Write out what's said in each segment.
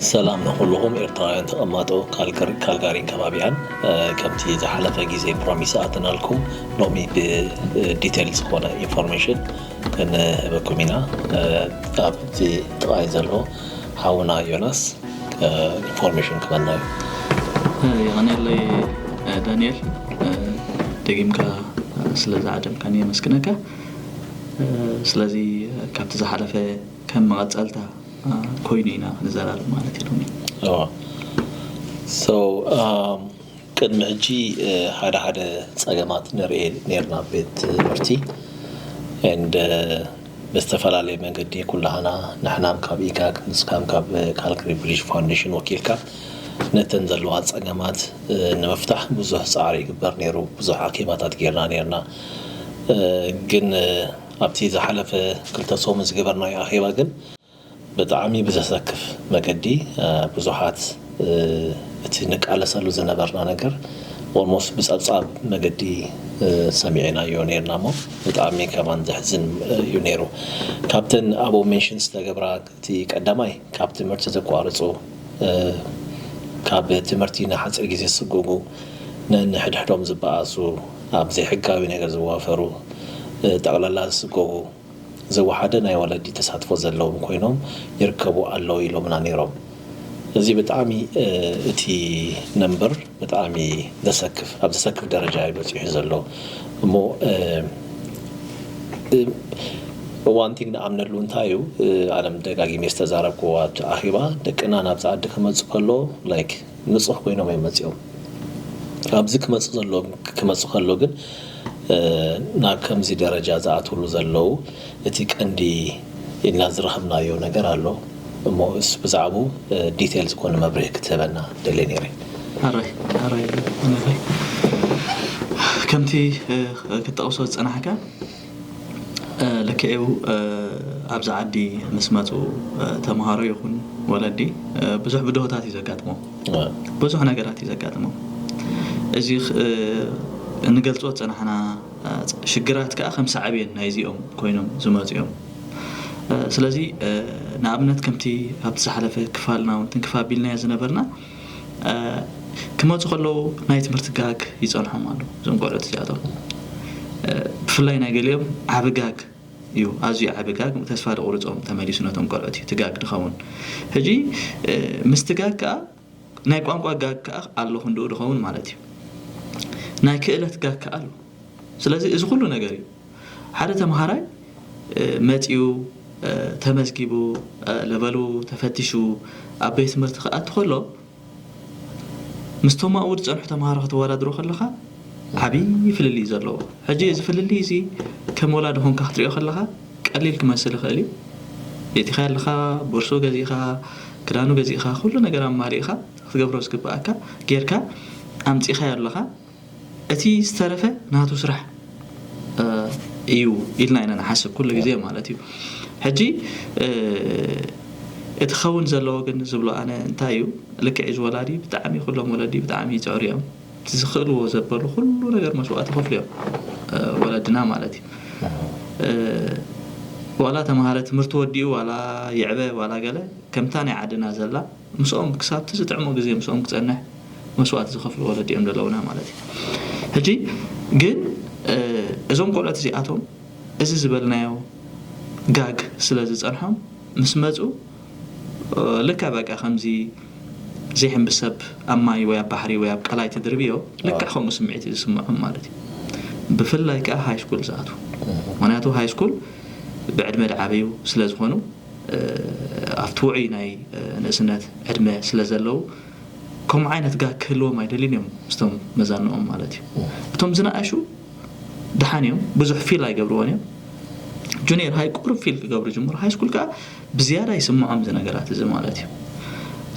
ሰላም ንኹልኹም ኤርትራውያን ተቐማጦ ካልጋሪ- ካልጋሪን ከባቢኣን። እ፣ ከምቲ ዝሓለፈ ግዜ ፕሮሚስ ኣተናልኩም ሎሚ ብዲቴል ዝኾነ ኢንፎርሜሽን ክንህበኩም ኢና። እ፣ ኣብቲ ጥቓይ ዘሎ ሓውና ዮናስ፣ እ፣ ኢንፎርሜሽን ክበና እዩ። የቐንየለይ፣ እ፣ ዳንኤል፣ እ፣ ደጊምካ፣ እ፣ ስለዚ ዓደምካኒ የመስግነካ። እ፣ ስለዚ፣ እ፣ ካብቲ ዝሓለፈ ከም መቐጸልታ፣ እ፣ ኮይኑ ኢና ክንዘራረብ ማለት እዩ ሎሚ። እዎ። So፣ ኣም፣ ቅድሚ ሕጂ፣ እ፣ ሓደ ሓደ ጸገማት ንርኢ ነርና ቤት ትምህርቲ። And፣ እ፣ ብዝተፈላለየ መንገዲ ኩላህና ንሕናም ካብ ኢጋግ ንስካም ካብ ካልጋሪ ቪሌጅ ፋውንዴሽን ወኪልካ ነተን ዘለዋ ጸገማት፣ እ፣ ንምፍታሕ ብዙሕ ጻዕሪ ይግበር ነይሩ። ብዙሕ ኣኼባታት ጌርና ነርና። እ፣ ግን፣ እ፣ ኣብቲ ዝሓለፈ ክልተ ሰሙን ዝገበርናዮ ኣኼባ ግን ብጣዕሚ ብዘሰክፍ መገዲ፣ እ፣ ብዙሓት፣ እ፣ እቲ ንቃለሰሉ ዝነበርና ነገር ኦልሞስት ብጸብጻብ መገዲ፣ እ፣ ሰሚዕናዮ ነርና እሞ ብጣዕሚ ከማን ዘሕዝን እዩ ነይሩ። ካብተን ኣብኡ ሜንሽን ዝተገብራ እቲ ቀዳማይ ካብ ትምህርቲ ዘቋርጹ፣ እ፣ ካብ ትምህርቲ ንሓጺር ግዜ ዝስጎጉ፣ ነንሕድሕዶም ዝበኣሱ፣ ኣብ ዘይሕጋዊ ነገር ዝዋፈሩ፣ እ፣ ጠቕላላ ዝስጎጉ፣ ዝወሓደ ናይ ወለዲ ተሳትፎ ዘለዎም ኮይኖም ይርከቡ ኣለዉ ኢሎምና ነይሮም። እዚ ብጣዕሚ፣ እ፣ እቲ ነምበር ብጣዕሚ ዘሰክፍ፣ ኣብ ዘሰክፍ ደረጃ እዩ በጺሑ ዘሎ። እሞ፣ እ፣ እ፣ ዋን ቲንግ ንኣምነሉ እንታይ እዩ፣ እ፣ ኣለም ደጋጊመ ዝተዛረብክዎ ኣብቲ ኣኼባ፣ ደቅና ናብዚ ዓዲ ክመጹ ከሎ፣ ላይክ፣ ንጹህ ኮይኖም እዮም መጺኦም። ኣብዚ ክመጹ ዘሎ፣ ክመጹ ከሎ ግን፣ እ፣ ናብ ከምዚ ደረጃ ዝኣትውሉ ዘለዉ እቲ ቀንዲ ኢልና ዝረኸብናዮ ነገር ኣሎ። እሞ እሱ ብዛዕባኡ፣ እ፣ ዲቴል ዝኾነ መብርሂ ክትህበና ደልየ ነይረ። ኣራይ፣ ኣራይ፣ ኣራይ። ከምቲ፣ እ፣ ክትጠቕሶ ዝጸናሕካ፣ እ፣ ልክዕ እዩ። እ፣ ኣብዚ ዓዲ ምስ መጹ፣ እ፣ ተምሃሮ ይኹን ወለዲ፣ እ፣ ብዙሕ ብድሆታት እዩ ዘጋጥሞም። እ። ብዙሕ ነገራት እዩ ዘጋጥሞም። እዚ ኽ-፣ እ፣ እንገልጾ ዝጸናሕና፣ እ፣ ሽግራት ከኣ ከም ሳዕቤን ናይዚኦም ኮይኖም ዝመጹ እዮም። እ፣ ስለዚ፣ እ፣ ንኣብነት ከምቲ ኣብቲ ዝሓለፈ ክፋልና እውን ትንክፍ ኣቢልናዮ ዝነበርና፣ እ፣ ክመጹ ከለዉ ናይ ትምህርቲ ጋግ ይጸንሖም ኣሎ። እዞም ቆልዑት እዚኣቶም፣ እ፣ ብፍላይ ናይ ገሊኦም ዓቢ ጋግ እዩ፣ ኣዝዩ ዓቢ ጋግ፣ ተስፋ ዘቑርጾም ተመሊሱ ነቶም ቆልዑት እዩ እቲ ጋግ ድኸውን። ሕጂ፣ እ፣ ምስቲ ጋግ ከኣ ናይ ቋንቋ ጋግ ከኣ ኣሎ ክንድኡ ድኸውን ማለት እዩ። ናይ ክእለት ጋግ ከኣ ኣሎ። ስለዚ እዚ ኩሉ ነገር እዩ። ሓደ ተምሃራይ፣ እ፣ መጺኡ፣ እ፣ ተመዝጊቡ፣ እ፣ ለቨሉ ተፈቲሹ ኣብ ቤት ትምህርቲ ክኣቱ ከሎ፣ ምስቶም ኣብኡ ዝጸንሑ ተምሃሮ ከተወዳድሮ ከለኻ ዓብዪ ፍልልይ እዩ ዘለዎ። ሕጂ እዚ ፍልልይ እዚ ከም ወላዲ ኮንካ ክትሪኦ ከለኻ ቀሊል ክመስል ይኽእል እዩ። የእቲኻዮ ኣለኻ፣ ቦርሶ ገዚእኻ፣ ክዳኑ ገዚእኻ፣ ኩሉ ነገር ኣማሊእኻ ክትገብሮ ዝግብኣካ ጌርካ ኣምጺኻዮ ኣለኻ። እቲ ዝተረፈ ናቱ ስራሕ፣ እ፣ እዩ ኢልና ኢና ንሓስብ ኩሉ ግዜ ማለት እዩ። ሕጂ፣ እ፣ እቲ ክኸውን ዘለዎ ግን ዝብሎ ኣነ እንታይ እዩ፣ ልክዕ እዩ፣ እዚ ወላዲ ብጣዕሚ፣ ኩሎም ወለዲ ብጣዕሚ ይጽዕሩ እዮም። እቲ ዝኽእልዎ ዘበሉ ኩሉ ነገር መስዋእቲ ይኸፍሉ እዮም፣ እ፣ ወለድና ማለት እዩ። እ፣ ዋላ ተምሃረ ትምህርቲ ወዲኡ፣ ዋላ ይዕበ፣ ዋላ ገለ፣ ከምታ ናይ ዓድና ዘላ፣ ምስኦም ክሳብቲ ዝጥዕሞ ግዜ ምስኦም ክጸንሕ መስዋእቲ ዝኸፍሉ ወለዲ እዮም ዘለውና ማለት እዩ። ሕጂ ግን፣ እ፣ እዞም ቆልዑት እዚኣቶም እዚ ዝበልናዮ ጋግ ስለ ዝጸንሖም ምስ መጹ፣ እ፣ ልክዕ በቃ ከምዚ ዘይሕንቢ ሰብ ኣብ ማይ ወይ ኣብ ባሕሪ ወይ ኣብ ቀላይ ትድርብዮ፣ ልክዕ ከምኡ ስምዒት እዩ ዝስምዖም ማለት እዩ። ብፍላይ ከኣ ሃይ ስኩል ዝኣትዉ። ምኽንያቱ ሃይ ስኩል ብዕድመ ድዓበዩ ስለ ዝኾኑ፣ እ፣ ኣብቲ ውዑይ ናይ፣ እ፣ ንእስነት ዕድመ ስለ ዘለዉ፣ ከምኡ ዓይነት ጋግ ክህልዎም ኣይደልዩን እዮም ምስቶም መዛንኦም ማለት እዩ። እቶም ዝነኣሹ ደሓን እዮም፣ ብዙሕ ፊል ኣይገብርዎን እዮም። ጁኒየር ሃይ ቁሩብ ፊል ክገብሩ ይጅምሩ፣ ሃይ ስኩል ከኣ ብዝያዳ ይስምዖም እዚ ነገራት እዚ ማለት እዩ።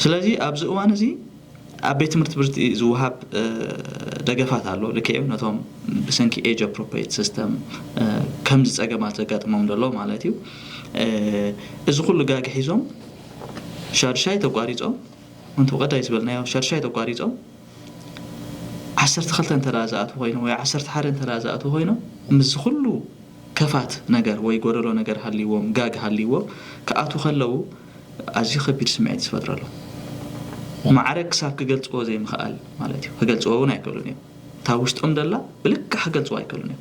ስለዚ ኣብዚ እዋን እዚ ኣብ ቤት ትምህርቲ ብርቲ ዝወሃብ፣ እ፣ ደገፋት ኣሎ። ልክዕ እዩ፣ ነቶም ብሰንኪ ኤጅ ኣፕሮፕሪየት ሲስተም፣ እ፣ ከምዚ ጸገማት ዘጋጥሞም ዘሎ ማለት እዩ። እ፣ እዚ ኩሉ ጋግ ሒዞም ሻድሻይ ተቋሪጾም፣ እንተ ቀዳይ ዝበልናዮ ሻድሻይ ተቋሪጾም፣ ዓሰርተ ክልተ እንተ ደኣ ዝኣትዉ ኮይኖም ወይ ዓሰርተ ሓደ እንተ ደኣ ዝኣትዉ ኮይኖም፣ ምስዚ ኩሉ ከፋት ነገር ወይ ጎደሎ ነገር ሃልይዎም፣ ጋግ ሃልይዎም ክኣትዉ ከለዉ፣ ኣዝዩ ከቢድ ስምዒት እዩ ዝፈጥረሎም። ማዕረ ክሳብ ክገልጽዎ ዘይምኽኣል ማለት እዩ። ክገልጽዎ እውን ኣይክእሉን እዮም። እታ ውሽጦም ደላ ብልክዕ ክገልጽዎ ኣይክእሉን እዮም።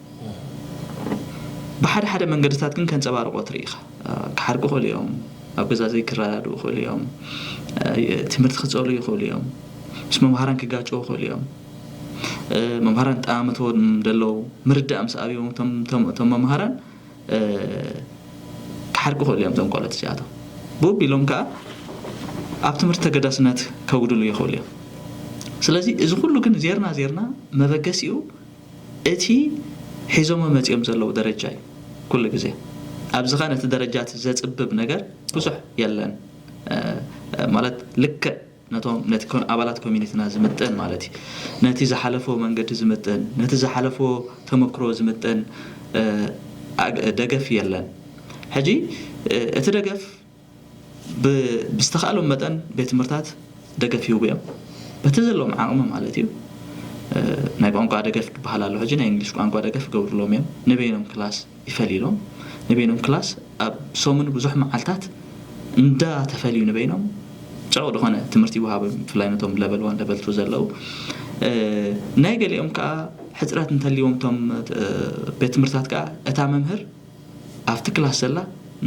ብሓደ ሓደ መንገድታት ግን ከንጸባርቆ ትርኢ ኢኻ። ክሓርቁ ይኽእሉ እዮም። ኣብ ገዛ ዘይክረዳድኡ ይኽእሉ እዮም። ትምህርቲ ክጸሉ ይኽእሉ እዮም። ምስ መምሃራን ክጋጨው ይኽእሉ እዮም። መምሃራን ጠማምትዎ ደለዉ ምርዳእ ምስ ኣብዮም እቶም መምሃራን ክሓርቁ ይኽእሉ እዮም። እዞም ቆልዑት እዚኣቶም ብኡ ቢሎም ከዓ ኣብ ትምህርቲ ተገዳስነት ከጉድሉ ይኽእሉ እዮም። ስለዚ እዚ ኩሉ ግን ዜርና ዜርና መበገሲኡ እቲ ሒዞሞ መፂኦም ዘለዉ ደረጃ እዩ። ኩሉ ግዜ ኣብዚ ኸ ነቲ ደረጃ እቲ ዘፅብብ ነገር ብዙሕ የለን። ማለት ልክዕ ነቶም ነቲ ኣባላት ኮሚኒቲና ዝምጥን ማለት እዩ። ነቲ ዝሓለፎ መንገዲ ዝምጥን፣ ነቲ ዝሓለፎ ተመክሮ ዝምጥን ደገፍ የለን። ሕጂ እቲ ደገፍ ብዝተኻእሎም መጠን ቤት ትምህርታት ደገፍ ይህቡ እዮም። በቲ ዘለዎም ዓቕሚ ማለት እዩ። ናይ ቋንቋ ደገፍ ክበሃል ኣሎ። ሕጂ ናይ እንግሊሽ ቋንቋ ደገፍ ይገብሩሎም እዮም። ንበይኖም ክላስ ይፈልዩሎም። ንበይኖም ክላስ ኣብ ሰሙን ብዙሕ መዓልታት እንዳተፈልዩ ንበይኖም ጽዑቕ ዝኾነ ትምህርቲ ይወሃቦም። ብፍላይ ነቶም ለቨል ዋን ለቨል ቱ ዘለዉ። ናይ ገሊኦም ከዓ ሕፅረት እንተልዎም እቶም ቤት ትምህርታት ከዓ እታ መምህር ኣብቲ ክላስ ዘላ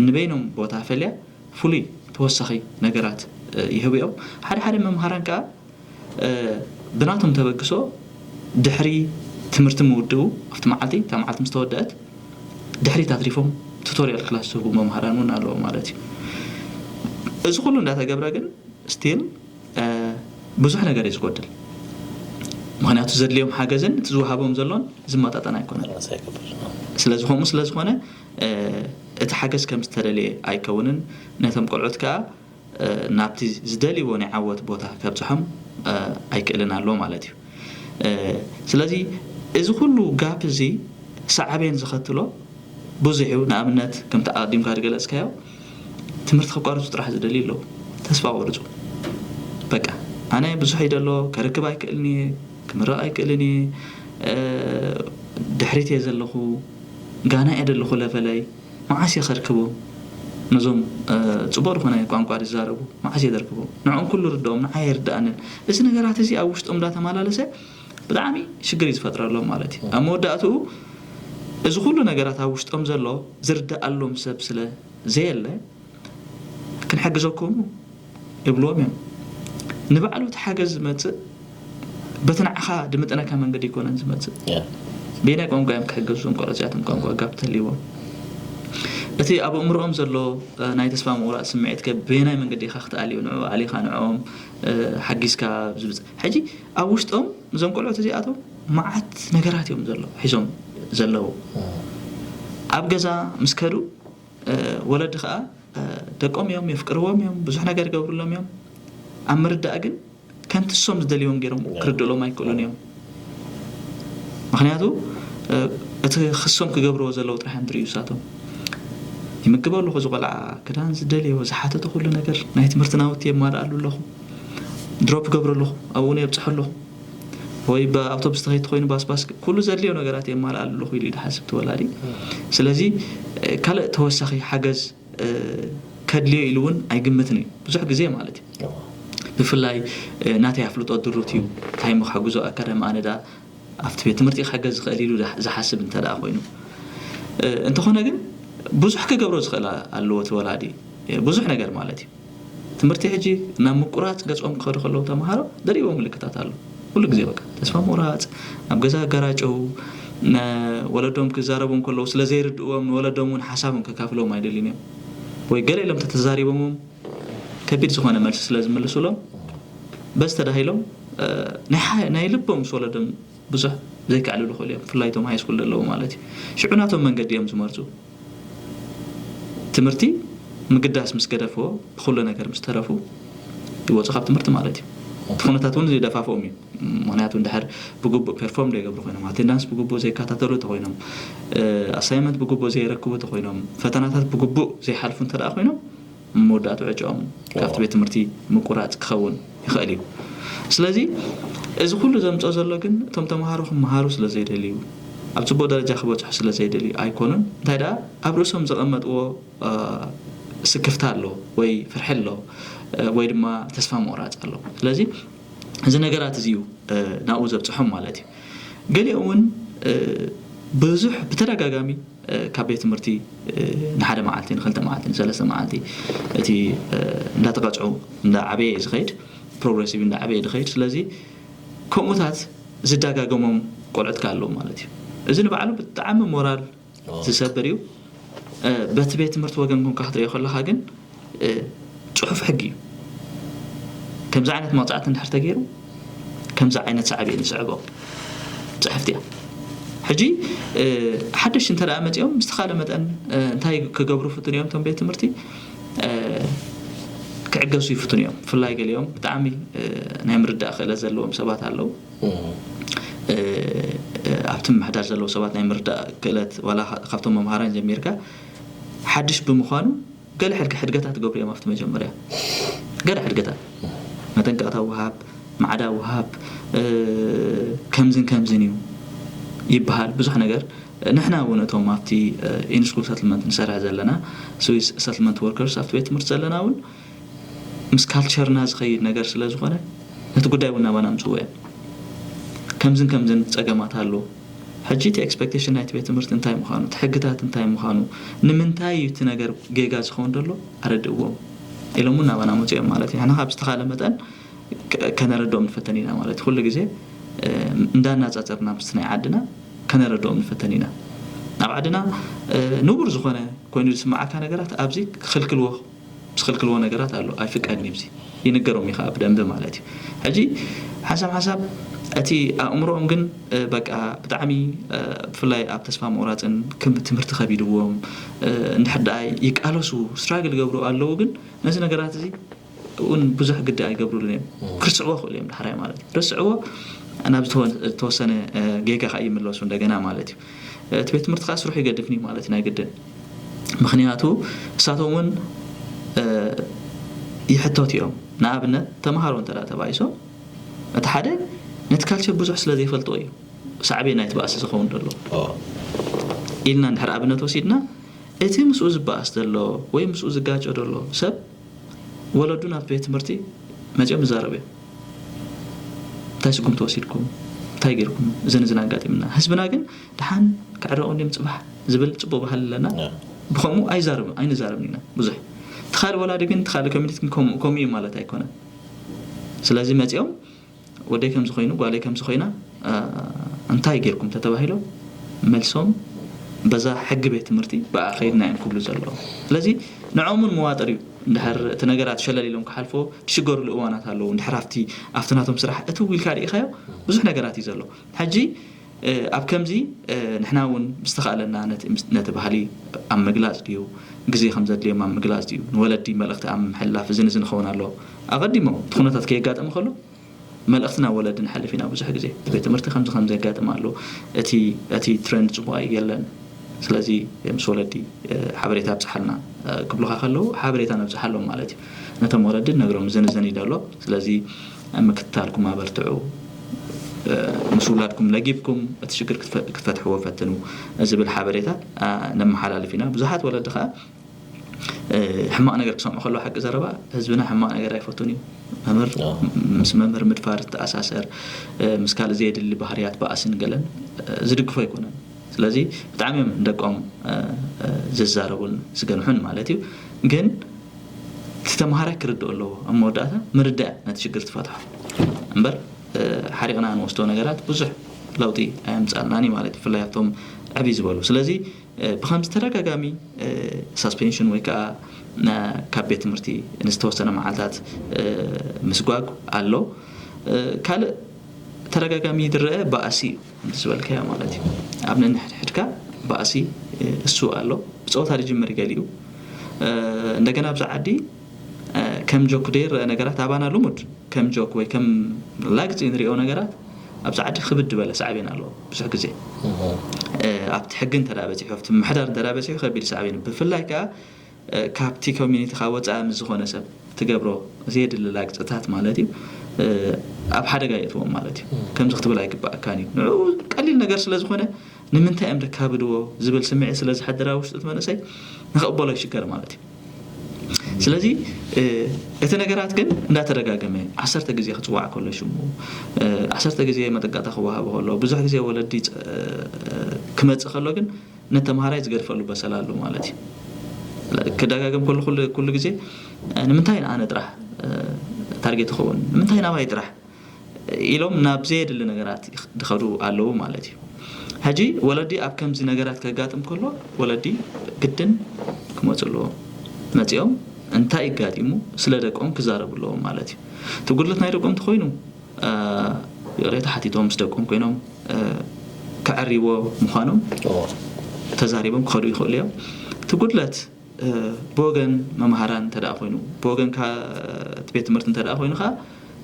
ንበይኖም ቦታ ፈልያ ፍሉይ ተወሳኺ ነገራት ይህቡ እዮም። ሓደ ሓደ መምሃራን ከዓ ብናቶም ተበግሶ ድሕሪ ትምህርቲ ምውድኡ ኣብቲ መዓልቲ እታ መዓልቲ ምስ ተወደአት ድሕሪት ኣትሪፎም ቱቶሪያል ክላስ ዝህቡ መምሃራን እውን ኣለዉ ማለት እዩ። እዚ ኩሉ እንዳተገብረ ግን ስቲል ብዙሕ ነገር እዩ ዝጎድል። ምክንያቱ ዘድልዮም ሓገዝን እቲ ዝወሃቦም ዘሎን ዝመጣጠን ኣይኮነን። ስለዚ ከምኡ ስለዝኾነ እቲ ሓገዝ ከም ዝተደልየ ኣይከውንን። ነቶም ቆልዑት ከዓ ናብቲ ዝደልይዎ ናይ ዓወት ቦታ ከብፅሖም ኣይክእልን ኣሎ ማለት እዩ። ስለዚ እዚ ኩሉ ጋፕ እዚ ሳዕቤን ዝኸትሎ ብዙሕ እዩ። ንኣብነት ከምቲ ኣቐዲምካ ዝገለፅካዮ ትምህርቲ ከቋርፁ ጥራሕ ዝደልዩ ኣለዉ። ተስፋ ቆርፁ። በቃ ኣነ ብዙሕ ይደሎ ከርክብ ኣይክእልን እየ፣ ክምረቕ ኣይክእልን እየ፣ ድሕሪት እየ ዘለኹ፣ ጋና እየ ዘለኹ ለቨለይ፣ መዓስ እየ ከርክቦም? ነዞም ፅቡቕ ዝኾነ ቋንቋ ዝዛረቡ መዓስ እየ ዘርክቦም? ንዕኦም ኩሉ ርድኦም፣ ንዓይ ኣይርድኣንን። እዚ ነገራት እዚ ኣብ ውሽጦም እንዳተመላለሰ ብጣዕሚ ሽግር እዩ ዝፈጥረሎም ማለት እዩ። ኣብ መወዳእትኡ እዚ ኩሉ ነገራት ኣብ ውሽጦም ዘሎ ዝርድኣሎም ሰብ ስለ ዘየለ ክንሕግዘኩም ይብልዎም እዮም። ንባዕሉ እቲ ሓገዝ ዝመፅእ በቲ ንዓኻ ድምጥነካ መንገዲ ኣይኮነን ዝመፅእ። በየናይ ቋንቋ እዮም ክሕገዙ እዞም ቆልዑ እዚኣቶም? ቋንቋ ጋፕ ተልይዎም እቲ ኣብ ኣእምሮኦም ዘሎ ናይ ተስፋ ምቑራፅ ስምዒት ከ በየናይ መንገዲ ኢኻ ክትኣልዮ ንዕኡ ኣሊኻ ንዕኦም ሓጊዝካ ዝብፅ? ሕጂ ኣብ ውሽጦም እዞም ቆልዑት እዚኣቶም መዓት ነገራት እዮም ዘሎ ሒዞም ዘለዉ። ኣብ ገዛ ምስ ከዱ ወለዲ ከዓ ደቆም እዮም፣ የፍቅርዎም እዮም፣ ብዙሕ ነገር ይገብርሎም እዮም። ኣብ ምርዳእ ግን ከምቲ እሶም ዝደልዮም ገይሮም ክርድእሎም ኣይክእሉን እዮም። ምክንያቱ እቲ ክሶም ክገብርዎ ዘለዉ ጥራሕ እዮም ዝርእዩ እሳቶም። ይምግበ ኣለኹ እዚ ቆልዓ፣ ክዳን ዝደልዮ ዝሓተቶ ኩሉ ነገር፣ ናይ ትምህርቲ ናውቲ የማልኣሉ ኣለኹ፣ ድሮፕ ገብረ ኣለኹ፣ ኣብኡ እውን የብፅሐ ኣለኹ፣ ወይ ብኣውቶቡስ ተኸይድ ኮይኑ ባስባስ ኩሉ ዘድልዮ ነገራት የማልኣሉ ኣለኹ ኢሉ እዩ ዝሓስብ እቲ ወላዲ። ስለዚ ካልእ ተወሳኺ ሓገዝ ከድልዮ ኢሉ እውን ኣይግምትን እዩ ብዙሕ ግዜ ማለት እዩ። ብፍላይ ናተይ ኣፍልጦ ድሩት እዩ፣ እንታይ እሞ ክሕግዞ ኣካዳሚ ኣነ ደኣ ኣብቲ ቤት ትምህርቲ ክሕገዝ ዝኽእል ኢሉ ዝሓስብ እንተ ደኣ ኮይኑ። እንተኾነ ግን ብዙሕ ክገብሮ ዝኽእል ኣለዎ እቲ ወላዲ፣ ብዙሕ ነገር ማለት እዩ። ትምህርቲ ሕጂ ናብ ምቁራፅ ገጾም ክኸዱ ከለዉ ተምሃሮ ዘርእይዎ ምልክታት ኣሎ። ኩሉ ግዜ በቃ ተስፋ ምቑራፅ፣ ኣብ ገዛ ኣጋራጨው፣ ወለዶም ክዛረቡ ከለዉ ስለ ዘይርድእዎም ንወለዶም እውን ሓሳቦም ከካፍሎም ኣይደልዩን እዮም። ወይ ገለ ኢሎም ተተዛሪቦምም ከቢድ ዝኾነ መልሲ ስለ ዝምልሱሎም በዚ ተዳሂሎም ናይ ልቦም ምስ ወለዶም ብዙሕ ዘይከዕልሉ ክእሉ እዮም። ብፍላይ እቶም ሃይስኩል ዘለዉ ማለት እዩ። ሽዑ ናቶም መንገዲ እዮም ዝመርፁ። ትምህርቲ ምግዳስ ምስ ገደፍዎ ብኩሉ ነገር ምስ ተረፉ ይወፁ ካብ ትምህርቲ ማለት እዩ። እቲ ኩነታት እውን ይደፋፍኦም እዩ። ምክንያቱ እንድሕር ብግቡእ ፐርፎርም ዘይገብሩ ኮይኖም፣ ኣቴንዳንስ ብግቡእ ዘይከታተሉ ተኮይኖም፣ ኣሳይመንት ብግቡእ ዘይረክቡ ተኮይኖም፣ ፈተናታት ብግቡእ ዘይሓልፉ እንተ ደኣ ኮይኖም መወዳእቱ ዕጫኦም ካብቲ ቤት ትምህርቲ ምቁራፅ ክኸውን ይኽእል እዩ። ስለዚ እዚ ኩሉ ዘምፅኦ ዘሎ ግን እቶም ተምሃሮ ክመሃሩ ስለ ዘይደልዩ፣ ኣብ ፅቡቅ ደረጃ ክበፅሑ ስለ ዘይደልዩ ኣይኮኑን። እንታይ ደኣ ኣብ ርእሶም ዘቐመጥዎ ስክፍታ ኣሎ ወይ ፍርሒ ኣሎ ወይ ድማ ተስፋ ምቑራፅ ኣሎ። ስለዚ እዚ ነገራት እዚ እዩ ናብኡ ዘብፅሖም ማለት እዩ። ገሊኦም እውን ብዙሕ ብተደጋጋሚ ካብ ቤት ትምህርቲ ንሓደ መዓልቲ ንክልተ መዓልቲ ንሰለስተ መዓልቲ እቲ እንዳተቐፅዑ እንዳዓበየ እዩ ዝኸይድ፣ ፕሮግረሲቭ እንዳዓበየ ዝኸይድ። ስለዚ ከምኡታት ዝደጋገሞም ቆልዑት ኣለዉ ማለት እዩ። እዚ ንባዕሉ ብጣዕሚ ሞራል ዝሰብር እዩ። በቲ ቤት ትምህርቲ ወገን ኮንካ ክትሪኦ ከለኻ ግን ፅሑፍ ሕጊ እዩ። ከምዚ ዓይነት መቕፃዕቲ እንድሕር ተገይሩ ከምዚ ዓይነት ሳዕቤን ይስዕቦ ፅሕፍቲ እያ። ሕጂ ሓደሽ እንተ ደኣ መፂኦም ብዝተኻለ መጠን እንታይ ክገብሩ ፍትን እዮም? እቶም ቤት ትምህርቲ ክዕገሱ ይፍትኑ እዮም። ብፍላይ ገሊኦም ብጣዕሚ ናይ ምርዳእ ክእለት ዘለዎም ሰባት ኣለዉ። ኣብቲ ምምሕዳር ዘለዉ ሰባት ናይ ምርዳእ ክእለት ዋላ ካብቶም መምሃራን ጀሚርካ ሓድሽ ብምዃኑ ገለ ሕድገ ሕድገታት ገብሩ እዮም። ኣብቲ መጀመርያ ገለ ሕድገታት መጠንቀቕታ ውሃብ፣ ማዕዳ ውሃብ፣ ከምዝን ከምዝን እዩ ይበሃል። ብዙሕ ነገር ንሕና እውን እቶም ኣብቲ ኢንስኩል ሰትልመንት ንሰርሕ ዘለና ስዊስ ሰትልመንት ወርከርስ ኣብቲ ቤት ትምህርቲ ዘለና እውን ምስ ካልቸርና ዝኸይድ ነገር ስለ ዝኾነ ነቲ ጉዳይ እውን ናባና ምፅዎ እዮም። ከምዝን ከምዝን ፀገማት ኣሎ። ሕጂ እቲ ኤክስፔክቴሽን ናይቲ ቤት ትምህርቲ እንታይ ምዃኑ፣ እቲ ሕግታት እንታይ ምዃኑ፣ ንምንታይ እዩ እቲ ነገር ጌጋ ዝኸውን ዘሎ ኣረድእዎም ኢሎም እውን ናባና መፅኦም ማለት እዩ። ንሕና ካብ ዝተኻለ መጠን ከነረድኦም ንፈተን ኢና ማለት እዩ። ኩሉ ግዜ እንዳናፃፀርና ምስቲ ናይ ዓድና ከነረድኦም ንፈተን ኢና። ኣብ ዓድና ንቡር ዝኾነ ኮይኑ ዝስምዓካ ነገራት ኣብዚ ክኽልክልዎ ዝኽልክልዎ ነገራት ኣሎ። ኣይፍቀድን እዩ፣ ይንገሮም እዩ ከዓ ብደንቢ ማለት እዩ። ሕጂ ሓንሳብ ሓንሳብ እቲ ኣእምሮኦም ግን በቃ ብጣዕሚ ብፍላይ ኣብ ተስፋ ምቑራፅን ትምህርቲ ከቢድዎም እንድሕር ደኣ ይቃለሱ ስትራግል ይገብሩ ኣለዉ። ግን ነዚ ነገራት እዚ እውን ብዙሕ ግዲ ኣይገብሩሉን እዮም። ክርስዕዎ ክእሉ እዮም ዳሕራይ ማለት እዩ። ርስዕዎ ናብ ዝተወሰነ ጌጋ ከዓ ይምለሱ እንደገና ማለት እዩ። እቲ ቤት ትምህርቲ ከዓ ስርሑ ይገድፍኒ ማለት እዩ ናይ ግድን። ምኽንያቱ እሳቶም እውን ይሕተቱ እዮም። ንኣብነት ተምሃሮ እንተ ተባኢሶም እቲ ሓደ ነቲ ካልቸር ብዙሕ ስለ ዘይፈልጥዎ እዩ ሳዕቤን ናይቲ ባእሲ ዝኸውን ዘሎ ኢልና እንድሕር ኣብነት ወሲድና እቲ ምስኡ ዝበኣስ ዘሎ ወይ ምስኡ ዝጋጨ ዘሎ ሰብ ወለዱ ናብ ቤት ትምህርቲ መፂኦም ይዛረቡ እዮም። እንታይ ስጉምቲ ወሲድኩም? እንታይ ጌርኩም? እዝን እዝን ኣጋጢምና። ህዝብና ግን ደሓን ክዕረቑ እንድዮም ፅባሕ ዝብል ፅቡቕ ባህሊ ኣለና። ብኸምኡ ኣይዛረብ ኣይንዛረብን ኢና ብዙሕ። እቲ ካልእ ወላዲ ግን እቲ ካልእ ኮሚኒቲ ግን ከምኡ ከምኡ እዩ ማለት ኣይኮነን። ስለዚ መፂኦም ወደይ ከምዚ ኮይኑ ጓለይ ከምዚ ኮይና እንታይ ጌርኩም ተተባሂሎም መልሶም በዛ ሕጊ ቤት ትምህርቲ ብኣ ከይድና እዮም ክብሉ ዘለዎም። ስለዚ ንዕኦም እውን መዋጥር እዩ። እንድሕር እቲ ነገራት ሸለል ኢሎም ክሓልፎ ትሽገሩሉ እዋናት ኣለዉ። እንድሕር ኣብቲ ኣብቲ ናቶም ስራሕ እትው ኢልካ ርኢኻዮ ብዙሕ ነገራት እዩ ዘሎ። ሕጂ ኣብ ከምዚ ንሕና እውን ብዝተኻእለና ነቲ ባህሊ ኣብ ምግላፅ ድዩ ግዜ ከም ዘድልዮም ኣብ ምግላፅ ድዩ ንወለዲ መልእኽቲ ኣብ ምሕላፍ እዝን እዚ ንኸውን ኣለዎ። ኣቐዲሞም እቲ ኩነታት ከየጋጠመ ከሎ መልእኽቲ ናብ ወለዲ ንሓልፍ ኢና። ብዙሕ ግዜ እቲ ቤት ትምህርቲ ከምዚ ከምዚ የጋጥም ኣሎ፣ እቲ እቲ ትረንድ ፅቡቕ ኣይገለን፣ ስለዚ ምስ ወለዲ ሓበሬታ ኣብፅሓልና ክብሉኻ ከለዉ ሓበሬታ ነብፅሓሎም ማለት እዩ። ነቶም ወለዲ ነግሮም እዝን እዝን እዩ ዘሎ፣ ስለዚ ምክትታልኩም ኣበርትዑ፣ ምስ ውላድኩም ለጊብኩም እቲ ሽግር ክትፈትሕዎ ፈትኑ ዝብል ሓበሬታ ነመሓላልፍ ኢና። ብዙሓት ወለዲ ከዓ ሕማቕ ነገር ክሰምዑ ከለዉ ሓቂ ዘረባ ህዝብና ሕማቕ ነገር ኣይፈቱን እዩ። መምህር ምስ መምህር ምድፋር ዝተኣሳሰር ምስ ካልእ ዘየድሊ ባህርያት ባእስን ገለን ዝድግፎ ኣይኮነን። ስለዚ ብጣዕሚ እዮም ደቆም ዝዛረቡን ዝገንሑን ማለት እዩ። ግን እቲ ተምሃራይ ክርድኦ ኣለዎ። ኣብ መወዳእታ ምርዳእ ነቲ ሽግር ትፈትሖ እምበር ሓሪቕና ንወስዶ ነገራት ብዙሕ ለውጢ ኣየምፃልናን እዩ ማለት እዩ። ብፍላይ ኣብቶም ዕብይ ዝበሉ ስለዚ ብኸምዚ ተደጋጋሚ ሳስፔንሽን ወይ ከዓ ካብ ቤት ትምህርቲ ንዝተወሰነ መዓልታት ምስጓግ ኣሎ። ካልእ ተደጋጋሚ ዝረአ ባእሲ እዩ ከምቲ ዝበልካዮ ማለት እዩ። ኣብ ነንሕድሕድካ ባእሲ እሱ ኣሎ። ብፀወታ ዝጅምር ገሊኡ እንደገና ኣብዚ ዓዲ ከም ጆክ ዘይረአ ነገራት ኣባና ልሙድ ከም ጆክ ወይ ከም ላግፂ ንሪኦ ነገራት ኣብዚ ዓዲ ክብድ ዝበለ ሳዕቤን ኣለዎ። ብዙሕ ግዜ ኣብቲ ሕጊ እንተ በፂሑ ኣብቲ ምሕዳር እንተ በፂሑ ከቢድ ሳዕቤን ብፍላይ ከዓ ካብቲ ኮሚኒቲ ካብ ወፃኢ ምስ ዝኾነ ሰብ ትገብሮ ዘየድሊ ላግፅታት ማለት እዩ ኣብ ሓደጋ የእትዎም ማለት እዩ። ከምዚ ክትብል ኣይግባእካን እዩ። ንዑ ቀሊል ነገር ስለ ዝኾነ ንምንታይ እዮም ደካብድዎ ዝብል ስምዒት ስለ ዝሓድር ኣብ ውሽጢ እቲ መንእሰይ ንክቕበሎ ይሽገር ማለት እዩ። ስለዚ እቲ ነገራት ግን እንዳተደጋገመ፣ ዓሰርተ ግዜ ክፅዋዕ ከሎ ሽሙ፣ ዓሰርተ ግዜ መጠንቀቕታ ክወሃቦ ከሎ፣ ብዙሕ ግዜ ወለዲ ክመፅእ ከሎ ግን ነተምሃራይ ዝገድፈሉ በሰላ ኣሎ ማለት እዩ። ክደጋገም ከሎ ኩሉ ግዜ ንምንታይ ንኣነ ጥራሕ ታርጌት ይኸውን፣ ንምንታይ ናባይ ጥራሕ ኢሎም ናብ ዘየድሊ ነገራት ድኸዱ ኣለዉ ማለት እዩ። ሕጂ ወለዲ ኣብ ከምዚ ነገራት ከጋጥም ከሎ ወለዲ ግድን ክመፁ ኣለዎም። መፂኦም እንታይ ይጋጢሙ ስለ ደቆም ክዛረቡ ኣለዎም ማለት እዩ። እቲ ጉድለት ናይ ደቆም እንተኮይኑ ይቕሬታ ሓቲቶም ምስ ደቆም ኮይኖም ከዕርይዎ ምዃኖም ተዛሪቦም ክኸዱ ይኽእሉ እዮም። እቲ ጉድለት ብወገን መምሃራን እንተ ደኣ ኮይኑ፣ ብወገን እቲ ቤት ትምህርቲ እንተ ደኣ ኮይኑ ከዓ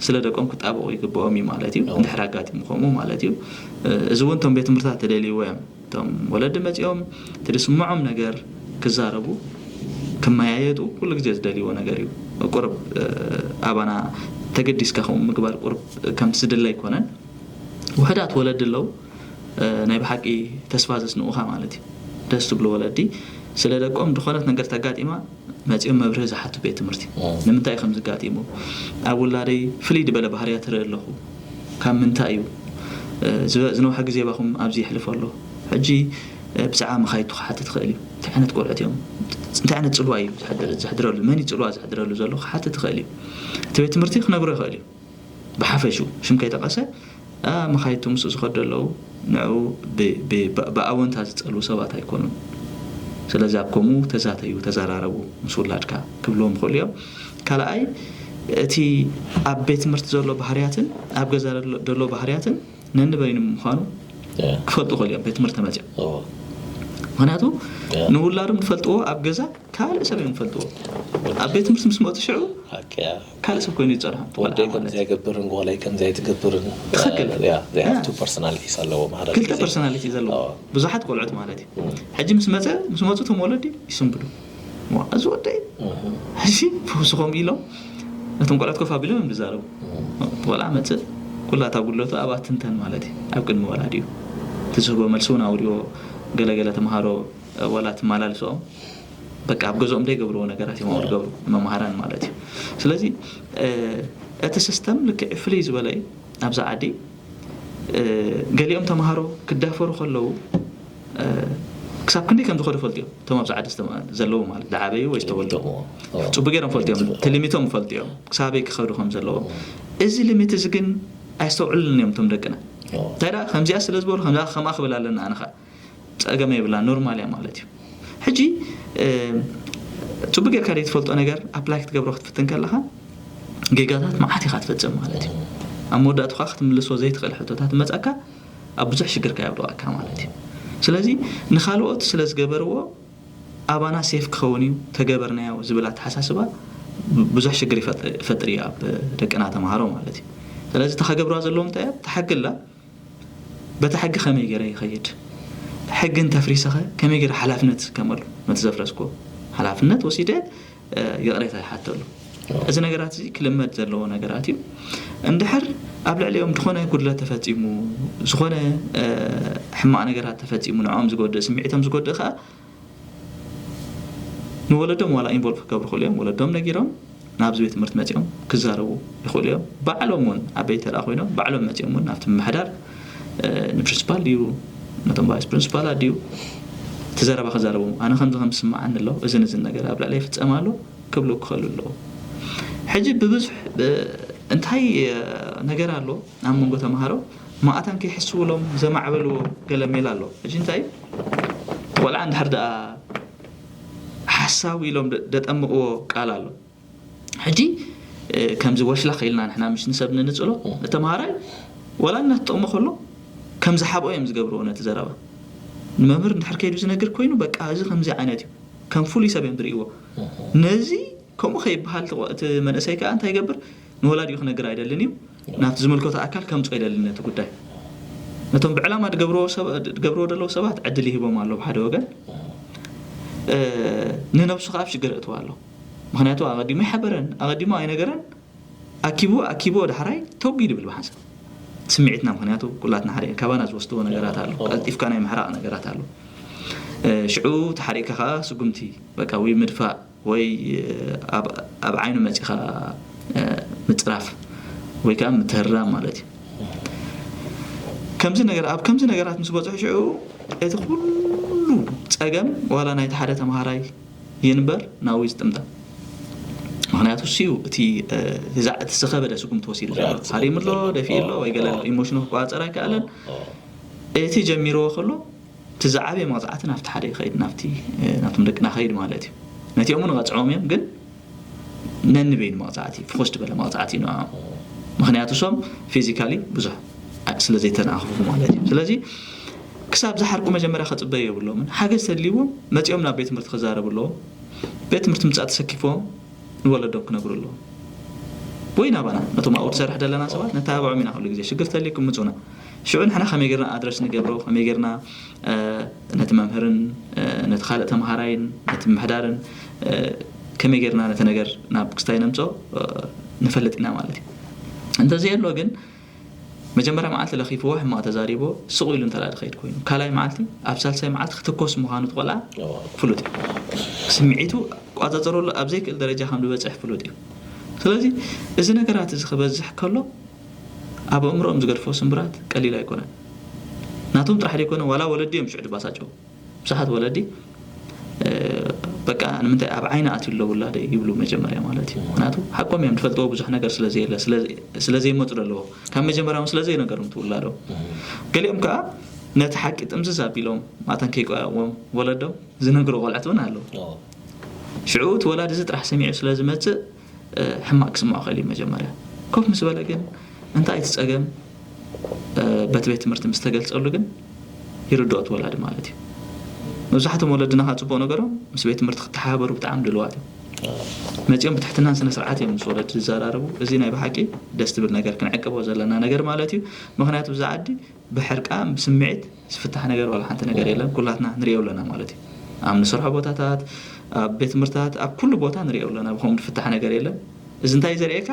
ስለ ደቆም ክጣበቑ ይግብኦም እዩ ማለት እዩ። እንድሕር ኣጋጢሙ ከምኡ ማለት እዩ። እዚ እውን እቶም ቤት ትምህርትታት ተደልይዎ እዮም። እቶም ወለዲ መፂኦም እቲ ዝስምዖም ነገር ክዛረቡ፣ ክመያየጡ ኩሉ ግዜ ዝደልይዎ ነገር እዩ። ቁርብ ኣባና ተገዲስካ ከምኡ ምግባር ቁርብ ከም ዝድለ ኣይኮነን። ውሕዳት ወለዲ ኣለዉ ናይ ብሓቂ ተስፋ ዘስንቑኻ ማለት እዩ። ደስ ትብሉ ወለዲ ስለ ደቆም ዝኾነት ነገር ተጋጢማ መፂኦም መብርሂ ዝሓቱ ቤት ትምህርቲ ንምንታይ ከም ዝጋጢሙ፣ ኣብ ውላደይ ፍልይ ዝበለ ባህርያት ርኢ ኣለኹ፣ ካብ ምንታይ እዩ፣ ዝነውሐ ግዜ ባኹም ኣብዚ ይሕልፍ ኣሎ። ሕጂ ብዛዕባ መኻይቱ ክሓትት ይኽእል እዩ። እንታይ ዓይነት ቆልዑት እዮም፣ እንታይ ዓይነት ፅልዋ እዩ ዘሕድረሉ፣ መን እዩ ፅልዋ ዘሕድረሉ ዘሎ ክሓትት ይኽእል እዩ። እቲ ቤት ትምህርቲ ክነግሮ ይኽእል እዩ። ብሓፈሹ ሽም ከይጠቐሰ መኻይቱ ምስኡ ዝኸዱ ኣለዉ። ንዕኡ ብኣወንታ ዝፀልዉ ሰባት ኣይኮኑን። ስለዚ ኣብ ከምኡ ተዛተዩ፣ ተዘራረቡ ምስ ውላድካ ክብልዎም ይኽእሉ እዮም። ካልኣይ እቲ ኣብ ቤት ትምህርቲ ዘሎ ባህርያትን ኣብ ገዛ ዘሎ ባህርያትን ነንበይኑ ምዃኑ ክፈልጡ ይኽእሉ እዮም ቤት ትምህርቲ ተመፅኦም። ምክንያቱ ንውላዶም ዝፈልጥዎ ኣብ ገዛ ካልእ ሰብ እዮም ዝፈልጥዎ። ኣብ ቤት ትምህርቲ ምስ መፁ ሽዑ ካልእ ሰብ ኮይኑ ይፀንሖም። ወደይ ከምዚ ኣይገብርን፣ ጓለይ ከምዚ ኣይትገብርን። ትኽክል። ቱ ፐርሶናሊቲስ ኣለዎም። ሓደ ክልተ ፐርሶናሊቲ ዘለዎ ብዙሓት ቆልዑት ማለት እዩ። ሕጂ ምስ መፀ ምስ መፁ እቶም ወለዲ ይስንብዱ። እዚ ወደይ ሕዚ ፈውስኾም ኢሎም ነቶም ቆልዑት ኮፍ ኣቢሎም እዮም ዝዛረቡ። ቆልዓ መፅእ ኩላ እታ ጉድለቱ ኣብኣ ትንተን ማለት እዩ። ኣብ ቅድሚ ወላዲኡ እቲ ዝህቦ መልሲ እውን ኣውርዮ ገለገለ ተምሃሮ ዋላ ትመላልስኦም በቃ ኣብ ገዝኦም ዘይገብርዎ ነገራት እዮም ኣብኡ ዝገብሩ ንመምሃራን ማለት እዩ። ስለዚ እቲ ሲስተም ልክዕ ፍልይ ዝበለ እዩ። ኣብዛ ዓዲ ገሊኦም ተምሃሮ ክዳፈሩ ከለዉ ክሳብ ክንደይ ከም ዝኸዱ ፈልጥዮም እቶም ኣብዚ ዓዲ ዘለዉ ማለት ዝዓበዩ ወይ ዝተወልዱ ፅቡቅ ገይሮም ፈልጥዮም ትልሚቶም ፈልጥዮም ክሳበይ ክኸዱ ከም ዘለዎም። እዚ ልሚት እዚ ግን ኣይስተውዕሉን እዮም እቶም ደቅና። እንታይ ደኣ ከምዚኣ ስለ ዝበሉ ከምኣ ክብል ኣለና ኣነ ከዓ ፀገም የብላ ኖርማል እያ ማለት እዩ። ሕጂ ፅቡቅ ጌርካ ደይ ትፈልጦ ነገር ኣፕላይ ክትገብሮ ክትፍትን ከለካ ጌጋታት መዓት ኢካ ትፈፅም ማለት እዩ። ኣብ መወዳእቱ ከዓ ክትምልሶ ዘይትኽእል ሕቶታት መፀካ ኣብ ብዙሕ ሽግር ከ የውድቀካ ማለት እዩ። ስለዚ ንካልኦት ስለ ዝገበርዎ ኣባና ሴፍ ክኸውን እዩ ተገበርናዮ ዝብል ኣተሓሳስባ ብዙሕ ሽግር ይፈጥር እዩ ኣብ ደቅና ተምሃሮ ማለት እዩ። ስለዚ እታ ከገብርዋ ዘለዎም እንታይ እያ? እታ ሕጊ ኣላ። በታ ሕጊ ከመይ ገይረ ይኸይድ? ሕጊ እንተፍሪሰኸ ከመይ ገይረ ሓላፍነት ዝስከመሉ? ነቲ ዘፍረስክዎ ሓላፍነት ወሲደ ይቕሬታ ይሓተሉ። እዚ ነገራት እዚ ክልመድ ዘለዎ ነገራት እዩ። እንድሕር ኣብ ልዕሊኦም ዝኾነ ጉድለት ተፈፂሙ፣ ዝኾነ ሕማቕ ነገራት ተፈፂሙ፣ ንዕኦም ዝጎድእ ስምዒቶም ዝጎድእ ከዓ ንወለዶም ዋላ ኢንቮልቭ ክገብሩ ይኽእሉ እዮም። ወለዶም ነጊሮም ናብዚ ቤት ትምህርቲ መፂኦም ክዛረቡ ይኽእሉ እዮም። ባዕሎም እውን ዓበይቲ ተደኣ ኮይኖም ባዕሎም መፂኦም እውን ናብቲ ምምሕዳር ንፕሪንስፓል ድዩ ነቶም ቫይስ ፕሪንስፓላት ድዩ እቲ ዘረባ ክዛረቡ ኣነ ከምዚ ከም ዝስምዓኒ ኣሎ እዝን እዝን ነገር ኣብ ልዕለ ይፍፀም ኣሎ ክብሉ ክኽእሉ ኣለዎ። ሕጂ ብብዙሕ እንታይ ነገር ኣሎ ኣብ መንጎ ተምሃሮ ማእታን ከይሕስውሎም ዘማዕበልዎ ገለ ሜላ ኣሎ። ሕጂ እንታይ ቆልዓ እንድሕር ደኣ ሓሳዊ ኢሎም ደጠምቕዎ ቃል ኣሎ። ሕጂ ከምዚ ወሽላ ከኢልና ንሕና ምሽ ንሰብ ንንፅሎ ንተምሃራይ ወላ እናተጠቕሞ ከሎ ከም ዝሓብኦ እዮም ዝገብርዎ ነቲ ዘረባ። ንመምህር እንድሕር ከይዱ ዝነግር ኮይኑ በቃ እዚ ከምዚ ዓይነት እዩ ከም ፍሉይ ሰብ እዮም ዝርእይዎ። ነዚ ከምኡ ከይበሃል እቲ መንእሰይ ከዓ እንታይ ይገብር? ንወላዲኡ ክነግር ኣይደልን እዩ። ናብቲ ዝምልከቶ ኣካል ከምፅኦ ኣይደልን ነቲ ጉዳይ። ነቶም ብዕላማ ዝገብርዎ ዘለዉ ሰባት ዕድል ይህቦም ኣሎ ብሓደ ወገን፣ ንነብሱ ከዓ ኣብ ሽግር እእትዋ ኣሎ። ምክንያቱ ኣቐዲሙ ይሓበረን ኣቐዲሙ ኣይነገረን። ኣኪቡ ኣኪቡ ዳሕራይ ተጉ ይብል ብሓንሳብ ስምዒትና፣ ምክንያቱ ኩላትና ሓደ ካባና ዝወስድዎ ነገራት ኣሎ፣ ቀልጢፍካ ናይ ምሕራቕ ነገራት ኣሎ። ሽዑ ተሓሪቕካ ከዓ ስጉምቲ በቃ ወይ ምድፋእ ወይ ኣብ ዓይኑ መጺኻ ምጽራፍ ወይ ከዓ ምትህራም ማለት እዩ። ከምዚ ነገር ኣብ ከምዚ ነገራት ምስ በጽሑ ሽዑ እቲ ኩሉ ጸገም ዋላ ናይቲ ሓደ ተምሃራይ ይንበር ናብኡ ዝጥምጠም። ምክንያቱ እሱ እዩ እቲ ዝኸበደ ስጉምቲ ወሲዱ ዘሎ። ሃሪሙ ኣሎ፣ ደፊኡ ኣሎ ወይ ገለ ኣሎ። ኢሞሽኑ ክቆጻጸር ኣይከኣለን። እቲ ጀሚርዎ ከሎ እቲ ዝዓበየ መቕጻዕቲ ናብቲ ሓደ ይኸይድ፣ ናብቲ ናብቶም ደቅና ኸይድ ማለት እዩ። ነቲኦም ንቐጽዖም እዮም፣ ግን ነንበይኑ መቕጻዕቲ ፍኹስ ዝበለ መቕጻዕቲ እዩ ንዕኦም። ምክንያቱ እሶም ፊዚካሊ ብዙሕ ስለ ዘይተናኸፉ ማለት እዩ። ስለዚ ክሳብ ዝሓርቁ መጀመርያ ከጽበዩ የብሎምን። ሓገዝ ተድልይዎም መጺኦም ናብ ቤት ትምህርቲ ክዛረቡ ኣለዎም። ቤት ትምህርቲ ምጻእ ተሰኪፎም ንወለዶም ክነግሩ ኣለዎም። ወይ ናባና ነቶም ኣብኡ ትሰርሕ ዘለና ሰባት ነተባብዖም ኢና። ኩሉ ግዜ ሽግር ተልይኩም ምጹና። ሽዑ ንሕና ከመይ ጌርና ኣድረስ ንገብሮ፣ ከመይ ጌርና ነቲ መምህርን ነቲ ካልእ ተምሃራይን ነቲ ምምሕዳርን ከመይ ጌርና ነቲ ነገር ናብ ክስታይ ነምጾ ንፈልጥ ኢና ማለት እዩ። እንተዘየሎ ግን መጀመርያ መዓልቲ ለኺፍዎ ሕማቕ ተዛሪቦ ስቕ ኢሉ እንተ ደኣ ዝኸይድ ኮይኑ፣ ካልኣይ መዓልቲ ኣብ ሳልሳይ መዓልቲ ክትኮስ ምዃኑ እቲ ቆልዓ ፍሉጥ እዩ። ስምዒቱ ቋጻጸረሉ ኣብ ዘይክእል ደረጃ ከም ዝበጽሕ ፍሉጥ እዩ። ስለዚ እዚ ነገራት እዚ ክበዝሕ ከሎ ኣብ ኣእምሮኦም ዝገድፎ ስምብራት ቀሊል ኣይኮነን። ናቶም ጥራሕ ዘይኮነ ዋላ ወለዲ እዮም ሽዑ ድባሳጨው። ብዙሓት ወለዲ በቃ ንምንታይ ኣብ ዓይኒ ኣትዩ ኣሎ ውላደይ ይብሉ መጀመርያ ማለት እዩ። ምክንያቱ ሓቆም እዮም ዝፈልጥዎ ብዙሕ ነገር ስለ ዘየለ ስለ ዘይመፁ ኣለዎ ካብ መጀመርያ ስለ ዘይነገሮም ትውላዶ። ገሊኦም ከዓ ነቲ ሓቂ ጥምዝዝ ኣቢሎም ማታን ከይቆያዎም ወለዶም ዝነግሩ ቆልዕት እውን ኣለዉ። ሽዑ እቲ ወላዲ እዚ ጥራሕ ሰሚዑ ስለ ዝመፅእ ሕማቅ ክስምዖ ክእል እዩ። መጀመርያ ኮፍ ምስ በለ ግን እንታይ እቲ ፀገም በቲ ቤት ትምህርቲ ምስ ተገልፀሉ ግን ይርድኦ እቲ ወላዲ ማለት እዩ። መብዛሕትኦም ወለድና ከዓ ፅቡቅ ነገሮም ምስ ቤት ትምህርቲ ክተሓባበሩ ብጣዕሚ ድልዋት እዮም። መፂኦም ብትሕትናን ስነ ስርዓት እዮም ምስ ወለዲ ዝዘራረቡ። እዚ ናይ ብሓቂ ደስ ትብል ነገር ክንዕቅቦ ዘለና ነገር ማለት እዩ። ምክንያቱ ብዛ ዓዲ ብሕርቃ ብስምዒት ዝፍታሕ ነገር ዋላ ሓንቲ ነገር የለን። ኩላትና ንሪኦ ኣለና ማለት እዩ። ኣብ ንሰርሖ ቦታታት ኣብ ቤት ትምህርትታት ኣብ ኩሉ ቦታ ንሪኦ ኣለና። ብከምኡ ዝፍታሕ ነገር የለን። እዚ እንታይ ዘርእየካ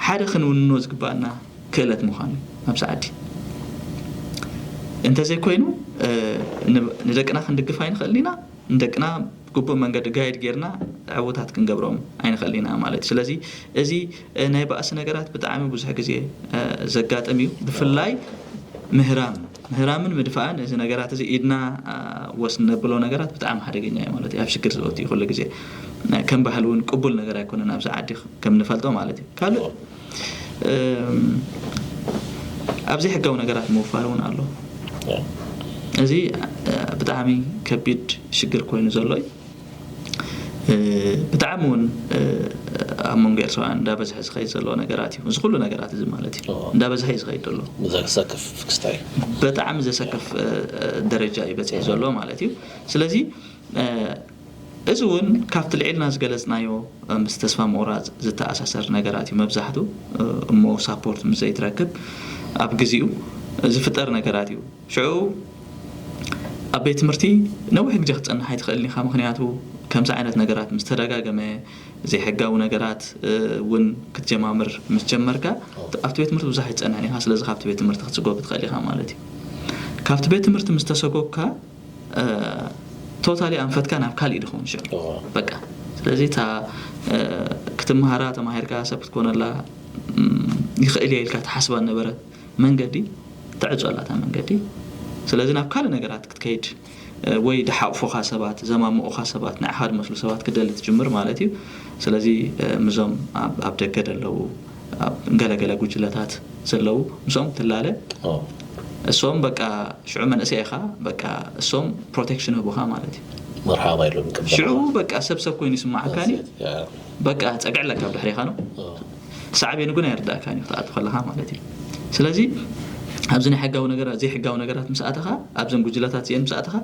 ሓደ ክንውንኖ ዝግባኣና ክእለት ምዃኑ ኣብዚ ዓዲ እንተዘይኮይኑ ንደቅና ክንድግፍ ኣይንኽእል ኢና። ንደቅና ብግቡእ መንገዲ ጋይድ ጌርና ዕዉታት ክንገብሮም ኣይንኽእል ኢና ማለት እዩ። ስለዚ እዚ ናይ ባእሲ ነገራት ብጣዕሚ ብዙሕ ግዜ ዘጋጥም እዩ። ብፍላይ ምህራም ምህራምን ምድፋእን እዚ ነገራት እዚ ኢድና ወስ ነብሎ ነገራት ብጣዕሚ ሓደገኛ እዩ ማለት እዩ። ኣብ ሽግር ዘወት እዩ ኩሉ ግዜ ከም ባህል እውን ቅቡል ነገር ኣይኮነን ኣብዚ ዓዲ ከም ንፈልጦ ማለት እዩ። ካልእ ኣብዚ ሕጋዊ ነገራት ምውፋር እውን ኣሎ። እዚ ብጣዕሚ ከቢድ ሽግር ኮይኑ ዘሎ እዩ። ብጣዕሚ እውን ኣብ መንጎ ኤርትራውያን እንዳበዝሐ ዝኸይድ ዘሎ ነገራት እዩ። እዚ ኩሉ ነገራት እዚ ማለት እዩ እንዳበዝሐ እዩ ዝኸይድ ዘሎ። ዘሰክፍ ክስታይ ብጣዕሚ ዘሰክፍ ደረጃ እዩ በፂሑ ዘሎ ማለት እዩ። ስለዚ እዚ እውን ካብቲ ልዒልና ዝገለፅናዮ ምስ ተስፋ ምቑራፅ ዝተኣሳሰር ነገራት እዩ መብዛሕቱ። እሞ ሳፖርት ምስ ዘይትረክብ ኣብ ግዜኡ ዝፍጠር ነገራት እዩ። ሽዑ ኣብ ቤት ትምህርቲ ነዊሕ ግዜ ክትፀንሕ ኣይትኽእልን ኢኻ። ምክንያቱ ከምዚ ዓይነት ነገራት ምስ ተደጋገመ ዘይሕጋዊ ነገራት እውን ክትጀማምር ምስ ጀመርካ ኣብቲ ቤት ትምህርቲ ብዙሕ ኣይትፀንሕን ኢኻ። ስለዚ ካብቲ ቤት ትምህርቲ ክትስጎ ክትኽእል ኢኻ ማለት እዩ። ካብቲ ቤት ትምህርቲ ምስ ተሰጎግካ ቶታሊ ኣንፈትካ ናብ ካሊእ ድኸውን ሽዑ በቃ። ስለዚ እታ ክትመሃራ ተማሂርካ ሰብ ክትኮነላ ይኽእል እየ ኢልካ ትሓስባ ነበረ መንገዲ ትዕጾ ኣላ እታ መንገዲ። ስለዚ ናብ ካልእ ነገራት ክትከይድ ወይ ድሓቑፉኻ ሰባት ዘማምቑኻ ሰባት ንዓኻ ድመስሉ ሰባት ክደሊ ትጅምር ማለት እዩ። ስለዚ ምዞም ኣብ ደገ ደለዉ ኣብ ገለገለ ጉጅለታት ዘለዉ ምስኦም ትላለ እሶም በቃ ሽዑ መንእሰይ ኢኻ በቃ እሶም ፕሮቴክሽን ህቡኻ ማለት እዩ። መርሓባ ኢሎም ይቅበሉ። ሽዑ በቃ ሰብ ሰብ ኮይኑ ይስማዓካኒ በቃ ጸግዕ ኣለካ ኣብ ድሕሪኻ ነው። ሳዕቤኑ ግን ኣይርዳእካን እዩ ክትኣቱ ከለኻ ማለት እዩ። ስለዚ ኣብዚ ናይ ሕጋዊ ነገራት ዘይሕጋዊ ነገራት ምስ ኣተኻ ኣብዘን ጉጅለታት እዚአን ምስ ኣተኻ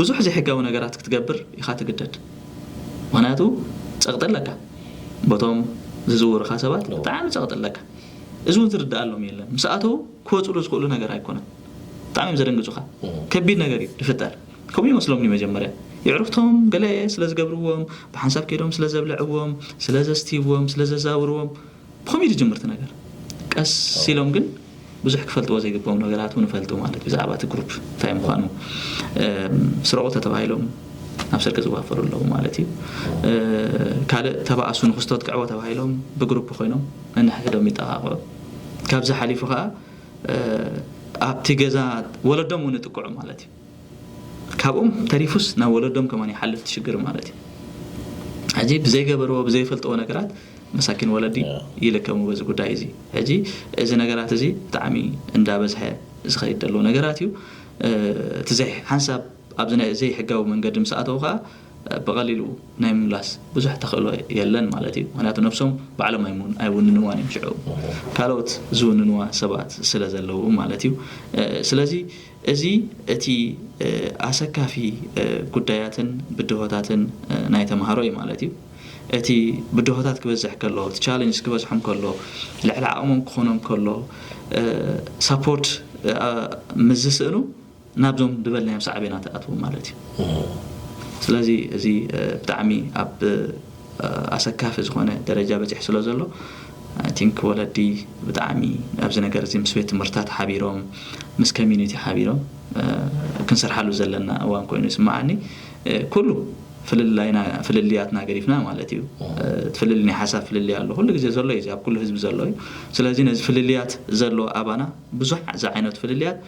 ብዙሕ ዘይሕጋዊ ነገራት ክትገብር ኢኻ ትግደድ። ምክንያቱ ጸቕጢ ኣለካ። ቦቶም ዝዝውርኻ ሰባት ብጣዕሚ ጸቕጢ ኣለካ። እዚ እውን ዝርዳኣሎም የለን። ምስ ኣተው ክወፅሉ ዝኽእሉ ነገር ኣይኮነን። ብጣዕሚ እዮም ዘደንግፁኻ። ከቢድ ነገር እዩ ዝፍጠር። ከምኡ ይመስሎም እዩ መጀመርያ የዕሩኽቶም ገለ ስለ ዝገብርዎም ብሓንሳብ ከይዶም ስለ ዘብልዕዎም ስለ ዘስትይዎም ስለ ዘዛውርዎም ብኸምኡ እዩ ዝጅምር እቲ ነገር። ቀስ ኢሎም ግን ብዙሕ ክፈልጥዎ ዘይግብኦም ነገራት እውን ይፈልጡ ማለት ብዛዕባ እቲ ግሩፕ እንታይ ምዃኑ ስረቑ ተተባሂሎም ናብ ስርቂ ዝዋፈሩ ኣለዉ ማለት እዩ። ካልእ ተባእሱ ንክስቶት ክዕቦ ተባሂሎም ብግሩፕ ኮይኖም ነንሕድሕዶም ይጠቓቕዑ። ካብዚ ሓሊፉ ከዓ ኣብቲ ገዛ ወለዶም እውን ይጥቅዑ ማለት እዩ። ካብኦም ተሪፉስ ናብ ወለዶም ከማን ይሓልፍ እቲ ሽግር ማለት እዩ። ሕጂ ብዘይገበርዎ ብዘይፈልጥዎ ነገራት መሳኪን ወለዲ ይልከሙ በዚ ጉዳይ እዚ። ሕጂ እዚ ነገራት እዚ ብጣዕሚ እንዳበዝሐ ዝኸይድ ዘሎ ነገራት እዩ። እቲ ዘይ ሓንሳብ ኣብዚ ናይ ዘይሕጋዊ መንገዲ ምስ ኣተዉ ከዓ ብቐሊሉ ናይ ምምላስ ብዙሕ ተኽእሎ የለን ማለት እዩ። ምክንያቱ ነብሶም ባዕሎም ኣይውንንዋን እዮም ሽዑ ካልኦት ዝውንንዋ ሰባት ስለ ዘለዉ ማለት እዩ። ስለዚ እዚ እቲ ኣሰካፊ ጉዳያትን ብድሆታትን ናይ ተምሃሮ እዩ ማለት እዩ። እቲ ብድሆታት ክበዝሕ ከሎ፣ እቲ ቻለንጅ ክበዝሖም ከሎ፣ ልዕሊ ዓቕሞም ክኾኖም ከሎ ሳፖርት ምስ ዝስእኑ ናብዞም ዝበልናዮም ሳዕቤናት ኣትዉ ማለት እዩ። ስለዚ እዚ ብጣዕሚ ኣብ ኣሰካፊ ዝኾነ ደረጃ በፂሑ ስለ ዘሎ ቲንክ ወለዲ ብጣዕሚ ኣብዚ ነገር እዚ ምስ ቤት ትምህርትታት ሓቢሮም ምስ ኮሚኒቲ ሓቢሮም ክንሰርሓሉ ዘለና እዋን ኮይኑ ይስምዓኒ። ኩሉ ፍልልያትና ገዲፍና ማለት እዩ። ፍልል ናይ ሓሳብ ፍልልያ ኣሎ፣ ኩሉ ግዜ ዘሎ እዩ፣ ኣብ ኩሉ ህዝቢ ዘሎ እዩ። ስለዚ ነዚ ፍልልያት ዘሎ ኣባና ብዙሕ ዝዓይነቱ ፍልልያት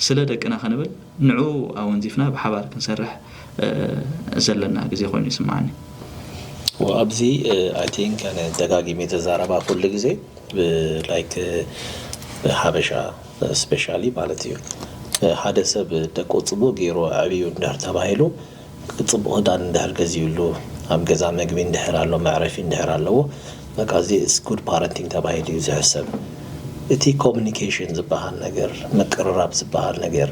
ስለ ደቅና ክንብል ንዑ ኣወንዚፍና ብሓባር ክንሰርሕ ዘለና ግዜ ኮይኑ ይስምዓኒ። ኣብዚ ኣይ ቲንክ ኣነ ደጋጊመ ተዛረባ ኩሉ ግዜ ላይክ ሓበሻ ስፔሻሊ ማለት እዩ ሓደ ሰብ ደቁ ፅቡቅ ገይሩ ኣዕብዩ እንድሕር ተባሂሉ ፅቡቅ ክዳን እንድሕር ገዚኡሉ ኣብ ገዛ መግቢ እንድሕር ኣሎ መዕረፊ እንድሕር ኣለዎ በቃ እዚ is good parenting ተባሂሉ እዩ ዝሕሰብ። እቲ ኮሚኒኬሽን ዝበሃል ነገር ምቅርራብ ዝበሃል ነገር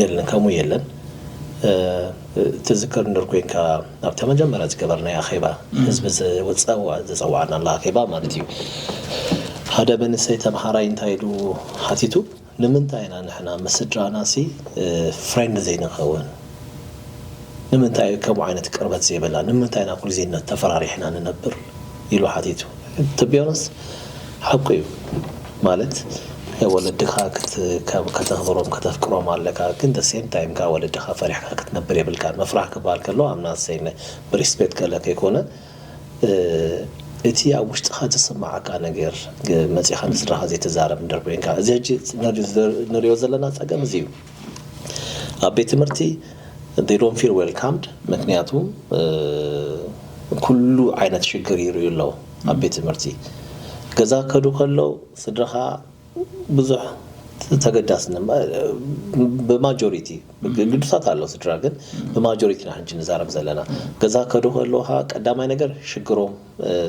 የለን ከምኡ የለን። ትዝክር እንድር ኮይንካ ኣብታ መጀመርያ ዝገበርናይ ኣኼባ ህዝቢ ዝፀዋዕናላ ኣኼባ ማለት እዩ ሓደ መንእሰይ ተምሃራይ እንታይ ኢሉ ሓቲቱ ንምንታይ ኢና ንሕና ምስ ስድራና ሲ ፍሬንድ ዘይንኸውን ንምንታይ ከምኡ ዓይነት ቅርበት ዘይብላ ንምንታይ ኢና ኩሉ ግዜ ተፈራሪሕና ንነብር ኢሉ ሓቲቱ ትቢዮነስ ሓቁ እዩ ማለት ወለድኻ ከተኽብሮም ከተፍቅሮም ኣለካ ግን the same time ከዓ ወለድኻ ፈሪሕካ ክትነብር የብልካ ምፍራሕ ክበሃል ከሎ I'm not saying ብሪስፔክት ገለ ከይኮነ እቲ ኣብ ውሽጥኻ ዝስማዓካ ነገር መፂኻ ንስድራኻ ዘይተዛረብ እንድር ኮይንካ እዚ ሕጂ ንሪኦ ዘለና ፀገም እዚ እዩ ኣብ ቤት ትምህርቲ they don't feel welcomed ምክንያቱ ኩሉ ዓይነት ሽግር ይርእዩ ኣለዉ ኣብ ቤት ትምህርቲ ገዛ ከዱ ከለዉ ስድራኻ ብዙሕ ተገዳስነት ብማጆሪቲ ግዱሳት ኣለዉ ስድራ ግን ብማጆሪቲ ኢና ሕጂ ንዛረብ ዘለና ገዛ ከዱ ከለዉ ቀዳማይ ነገር ሽግሮም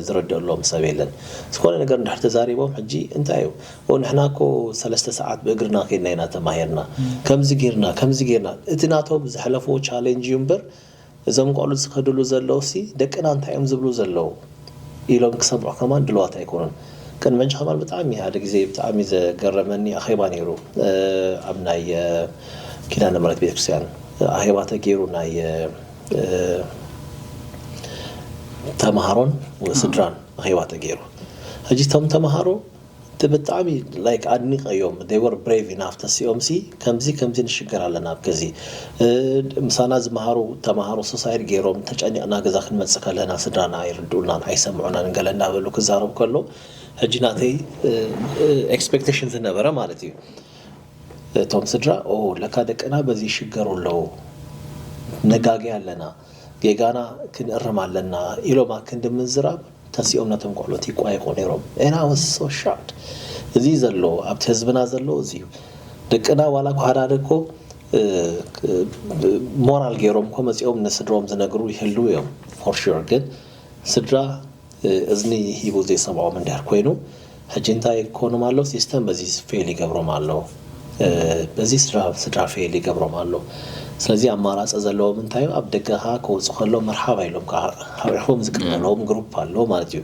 ዝረድአሎም ሰብ የለን ዝኾነ ነገር እንድሕር ተዛሪቦም ሕጂ እንታይ እዩ ንሕና እኮ ሰለስተ ሰዓት ብእግርና ከይድና ኢና ተማሂርና ከምዚ ጌርና ከምዚ ጌርና እቲ ናቶም ዝሕለፍዎ ቻሌንጅ እዩ እምበር እዞም ቆልዑ ዝኸድሉ ዘለዉ ሲ ደቅና እንታይ እዮም ዝብሉ ዘለዉ ኢሎም ክሰምዑ ከማን ድልዋት ኣይኮኑን ቅድሚ ሕጂ ከማን ብጣዕሚ ሓደ ግዜ ብጣዕሚ ዘገረመኒ ኣኼባ ነይሩ ኣብ ናይ ኪዳነ ምሕረት ቤተክርስትያን ኣኼባ ተገይሩ ናይ ተምሃሮን ስድራን ኣኼባ ተገይሩ ሕጂ እቶም ተምሃሮ እቲ ብጣዕሚ ላይክ ኣድኒቀዮም they were brave enough ተሲኦም ሲ ከምዚ ከምዚ ንሽገር ኣለና ኣብ ገዚ ምሳና ዝመሃሩ ተምሃሮ ሱሳይድ ገይሮም ተጨኒቅና ገዛ ክንመፅእ ከለና ስድራና ኣይርድኡልናን ኣይሰምዑናን ገለ እንዳበሉ ክዛረቡ ከሎ ሕጂ ናተይ ኤክስፔክቴሽን ዝነበረ ማለት እዩ እቶም ስድራ ኦ ለካ ደቅና በዚ ይሽገሩ ኣለዉ ነጋጊ ኣለና ጌጋና ክንእርም ኣለና ኢሎም ኣክንዲ ምዝራብ ተሲኦም ነቶም ቆልዑት ይቋየቁ ነይሮም and I was so shocked እዚ ዘሎ ኣብቲ ህዝብና ዘሎ እዚ እዩ ደቅና ዋላ እኮ ሓዳደ እኮ ሞራል ገይሮም እኮ መፂኦም ንስድሮም ዝነግሩ ይህልው እዮም for sure ግን ስድራ እዝኒ ሂቡ ዘይሰምዖም እንድሕር ኮይኑ ሕጂ እንታይ ክኾኖም ኣሎ system በዚ fail ይገብሮም ኣሎ በዚ ስድራ ስድራ fail ይገብሮም ኣሎ ስለዚ ኣማራፂ ዘለዎም እንታይ ኣብ ደገኻ ክወፁ ከሎ መርሓባ ኢሎም ከዓ ሓቂፎም ዝቅበሎም group ኣሎ ማለት እዩ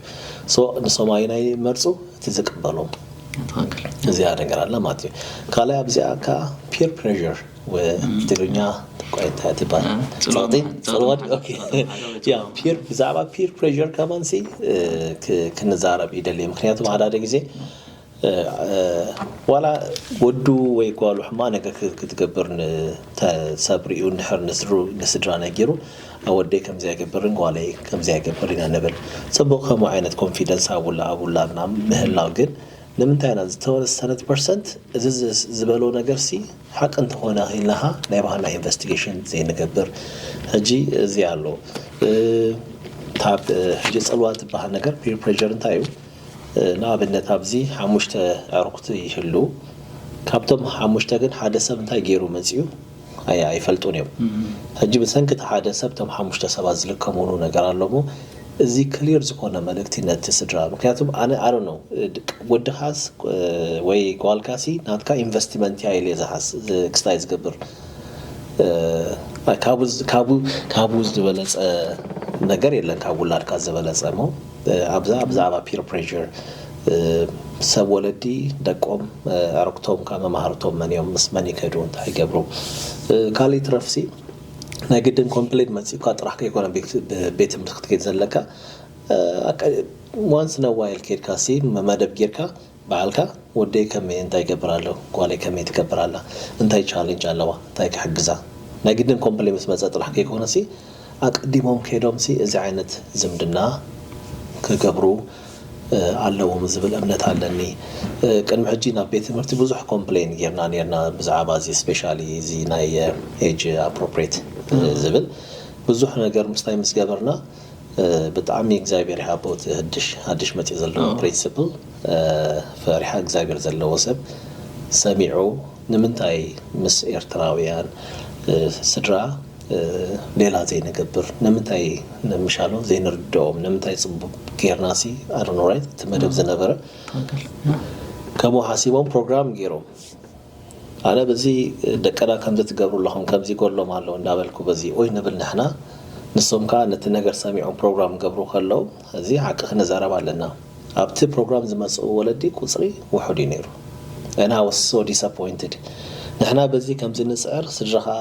so ንሶም ኣየናይ መርፁ እቲ ዝቅበሎም እዚኣ ነገር ኣላ ማለት እዩ ካልኣይ ኣብዚኣ ከዓ peer pressure ትግርኛ ቆይታ ትባል ፅልወት ያ peer ብዛዕባ peer pressure ከማንሲ ክንዛረብ ይደሊ ምክንያቱ ሓደ ሓደ ግዜ ዋላ ወዱ ወይ ጓሉ ሕማ ነገር ክትገብር ንሰብ ሪኡ እንድሕር ንስድራ ነጊሩ፣ ወደይ ከምዚ ኣይገብርን ጓለይ ከምዚ ኣይገብር ኢና ንብል። ፅቡቕ ከምኡ ዓይነት ኮንፊደንስ ኣብ ውላድና ምህላው ግን ንምንታይ ኢና ዝተወሰነት ፐርሰንት እዚ ዝበሎ ነገር ሲ ሓቂ እንተኾነ ኢልናኻ ናይ ባህልና ኢንቨስቲጌሽን ዘይንገብር? ሕጂ እዚ ኣሎ። ካብ ሕጂ ፅልዋ ዝበሃል ነገር ፒር ፕሬር እንታይ እዩ? ንኣብነት ኣብዚ ሓሙሽተ ኣዕሩኽቲ ይህሉ። ካብቶም ሓሙሽተ ግን ሓደ ሰብ እንታይ ገይሩ መፂኡ ኣይፈልጡን እዮም። ሕጂ ብሰንኪ እቲ ሓደ ሰብ እቶም ሓሙሽተ ሰባት ዝልከምሉ ነገር ኣሎ እሞ እዚ ክሊር ዝኾነ መልእክቲ ነቲ ስድራ። ምክንያቱም ኣነ ኣረ ነው ወድኻስ ወይ ጓልካሲ ናትካ ኢንቨስትመንት እያ ኢለ ዝሓስ ክስታይ ዝገብር ካብኡ ዝበለፀ ነገር የለን። ካብ ውላድካ ዝበለፀ እሞ ኣብዛ ብዛዕባ ፒር ፕሬር ሰብ ወለዲ ደቆም ኣዕሩኽቶም ካብ መማህርቶም መን እዮም ምስ መን ይከዱ እንታይ ይገብሩ ካልእ ይትረፍሲ ናይ ግድን ኮምፕሌን መፂእኳ ጥራሕ ከይኮነ ቤት ትምህርቲ ክትከይድ ዘለካ ዋንስ ነዋይል ኬድካ ሲ መደብ ጌርካ በዓልካ ወደይ ከመይ እንታይ ይገብር ኣሎ ጓለይ ከመይ ትገብር ኣላ እንታይ ቻሌንጅ ኣለዋ እንታይ ክሕግዛ ናይ ግድን ኮምፕሌን ምስ መፀ ጥራሕ ከይኮነ ሲ ኣቀዲሞም ከይዶም ሲ እዚ ዓይነት ዝምድና ክገብሩ ኣለዎም ዝብል እምነት ኣለኒ። ቅድሚ ሕጂ ናብ ቤት ትምህርቲ ብዙሕ ኮምፕሌን ጌርና ኔርና ብዛዕባ እዚ ስፔሻሊ እዚ ናይ ኤጅ ኣፕሮፕሬት ዝብል ብዙሕ ነገር ምስታይ ምስ ገበርና ብጣዕሚ እግዚኣብሔር ይሃቦ እቲ ህድሽ ሃድሽ መፅኡ ዘለዎ ፕሪንስፕል ፈሪሓ እግዚኣብሔር ዘለዎ ሰብ ሰሚዑ ንምንታይ ምስ ኤርትራውያን ስድራ ሌላ ዘይንገብር ንምንታይ ንምሻሎ ዘይንርድኦም ንምንታይ ፅቡቅ ጌርናሲ ኣረኖራይት እቲ መደብ ዝነበረ ከምኡ ሓሲቦም ፕሮግራም ገይሮም ኣነ በዚ ደቀና ከምዚ ትገብሩ ኣለኹም ከምዚ ጎሎም ኣለዉ እንዳበልኩ በዚ ኦይ ንብል ንሕና ንሶም ከዓ ነቲ ነገር ሰሚዖም ፕሮግራም ገብሩ ከለዉ እዚ ሓቂ ክንዛረብ ኣለና ኣብቲ ፕሮግራም ዝመፅኡ ወለዲ ቁፅሪ ውሑድ እዩ ነይሩ and I was so disappointed ንሕና በዚ ከምዚ ንፅዕር ስድራ ከዓ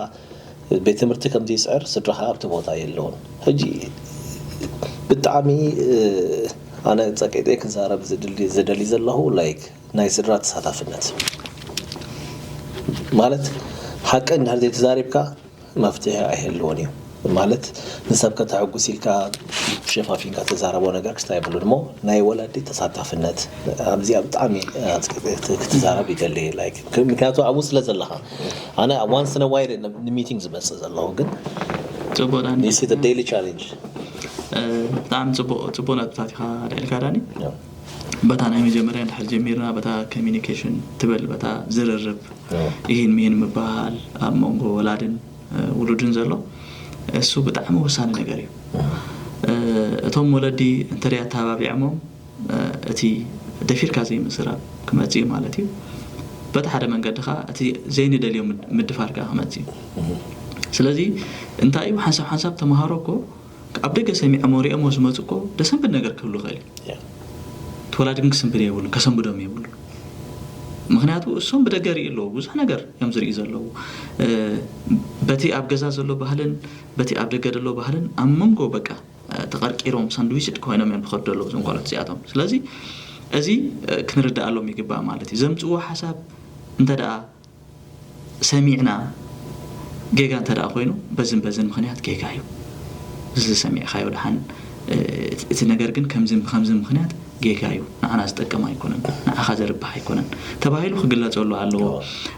ቤት ትምህርቲ ከምዚ ይፅዕር ስድራ ከዓ ኣብቲ ቦታ የለውን ሕጂ ብጣዕሚ ኣነ ፀቂጠ ክዛረብ ዝደሊ ዘለኹ like ናይ ስድራ ተሳታፍነት ማለት ሓቂ እንድሕር ዘይተዛሪብካ መፍትሒ ኣይህልዎን እዩ ማለት ንሰብ ከተሐጉስ ኢልካ ሸፋፊንካ ተዛረቦ ነገር ክስታይ ይብሉ ድሞ ናይ ወላዲ ተሳታፍነት ኣብዚኣ ብጣዕሚ ክትዛረብ ይደሊ ምክንያቱ ኣብኡ ስለ ዘለኻ ኣነ ዋንስ ነዋይል ንሚቲንግ ዝመፅእ ዘለኹ ግን ፅቡቅ ዳኒ ዴሊ ቻሌንጅ ብጣዕሚ ፅቡቅ ነጥብታት ኢኻ ኣልዒልካ ዳኒ በታ ናይ መጀመርያ እንድሕር ጀሚርና በታ ኮሚኒኬሽን ትበል በታ ዝርርብ ኢሂን ሚሂን ምባሃል ኣብ መንጎ ወላድን ውሉድን ዘሎ እሱ ብጣዕሚ ወሳኒ ነገር እዩ እቶም ወለዲ እንተደይ ኣተባቢዖሞም እቲ ደፊርካ ዘይምዝራብ ክመፅእ እዩ ማለት እዩ በቲ ሓደ መንገዲ ከዓ እቲ ዘይንደልዮ ምድፋር ከዓ ክመፅእ እዩ ስለዚ እንታይ እዩ ሓንሳብ ሓንሳብ ተምሃሮ እኮ ኣብ ደገ ሰሚዖሞ ሪኦሞ ዝመፁ እኮ ደሰንብድ ነገር ክህሉ ይኽእል እዩ እቲ ወላዲ ግን ክስንብድ የብሉን ከሰንብዶም የብሉን ምክንያቱ እሶም ብደገ ርኢ ኣለዉ ብዙሕ ነገር እዮም ዝርኢ ዘለዉ በቲ ኣብ ገዛ ዘሎ ባህልን በቲ ኣብ ደገ ዘሎ ባህልን ኣብ መንጎ በቃ ተቐርቂሮም ሳንድዊች ኮይኖም እዮም ዝኸዱ ዘለዉ እዞም ቆልዑት እዚኣቶም ስለዚ እዚ ክንርዳኣሎም ይግባእ ማለት እዩ ዘምፅዎ ሓሳብ እንተ ደኣ ሰሚዕና ጌጋ እንተ ደኣ ኮይኑ በዝን በዝን ምኽንያት ጌጋ እዩ እዚ ዝሰሚዕካዮ ደሓን እቲ ነገር ግን ከምዝን ብከምዝን ምኽንያት ጌጋ እዩ ንዓና ዝጠቅም ኣይኮነን ንዓኻ ዘርብሕ ኣይኮነን ተባሂሉ ክግለፀሉ ኣለዎ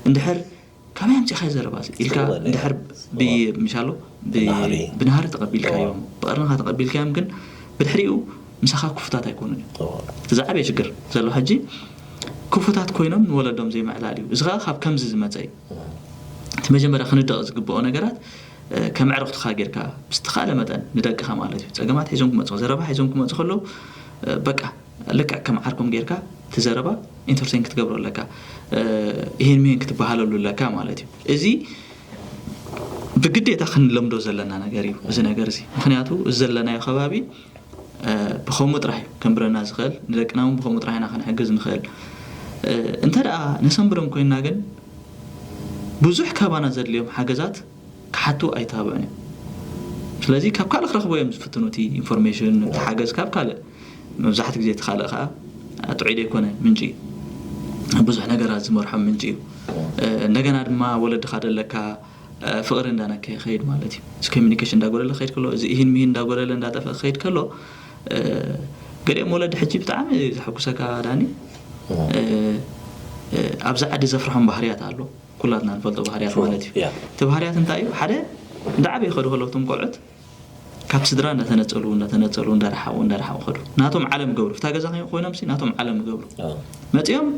እንድሕር ካበይ ኣምፂእካ ዘረባ ኢልካ እንድሕር ምሻሎ ብናሃሪ ተቀቢልካዮም ብቀርንካ ተቀቢልካዮም ግን ብድሕሪኡ ምሳኻ ክፉታት ኣይኮኑን እዮም እቲ ዝዓበየ ሽግር ዘሎ ሕጂ ክፉታት ኮይኖም ንወለዶም ዘይምዕላል እዩ እዚ ከዓ ካብ ከምዚ ዝመፀ እዩ እቲ መጀመርያ ክንደቕ ዝግብኦ ነገራት ከም ዕርኽትኻ ጌርካ ብዝተኻእለ መጠን ንደቅኻ ማለት እዩ ፀገማት ሒዞም ክመፁ ዘረባ ሒዞም ክመፁ ከለዉ በቃ ልክዕ ከም ዓርኮም ጌርካ እቲ ዘረባ ኢንተርቴን ክትገብሮ ኣለካ ይሄን ሚሄን ክትበሃለሉ ኣለካ ማለት እዩ እዚ ብግዴታ ክንለምዶ ዘለና ነገር እዩ እዚ ነገር እዚ ምክንያቱ እዚ ዘለናዮ ከባቢ ብከምኡ ጥራሕ እዩ ከንብረና ዝኽእል ንደቅና እውን ብከምኡ ጥራሕ ኢና ክንሕግዝ ንኽእል እንተ ደኣ ነሰንብሮም ኮይንና ግን ብዙሕ ካባና ዘድልዮም ሓገዛት ክሓቱ ኣይተባብዑን እዮም ስለዚ ካብ ካልእ ክረኽቦ እዮም ዝፍትኑ እቲ ኢንፎርሜሽን ሓገዝ ካብ ካልእ መብዛሕቲ ግዜ እቲ ካልእ ከዓ ጥዑይ ዘይኮነ ምንጪ ብዙሕ ነገራት ዝመርሖም ምንጪ እዩ። እንደገና ድማ ወለድኻ ደለካ ፍቕሪ እንዳነከ ይኸይድ ማለት እዩ። እዚ ኮሚኒኬሽን እንዳጎደለ ክኸይድ ከሎ፣ እዚ ኢሂን ሚሂን እንዳጎደለ እንዳጠፍአ ክኸይድ ከሎ፣ ገሊኦም ወለዲ ሕጂ ብጣዕሚ ዘሐጉሰካ ዳኒ፣ ኣብዚ ዓዲ ዘፍርሖም ባህርያት ኣሎ። ኩላትና ንፈልጦ ባህርያት ማለት እዩ። እቲ ባህርያት እንታይ እዩ? ሓደ እንዳዓበዩ ይኸዱ ከለዉ እቶም ቆልዑት ካብ ስድራ እንዳተነጸሉ እንዳተነጸሉ እንዳረሓቑ እንዳረሓቑ ኸዱ። ናቶም ዓለም ገብሩ፣ እታ ገዛ ኮይኖም ሲ ናቶም ዓለም ገብሩ። መጺኦም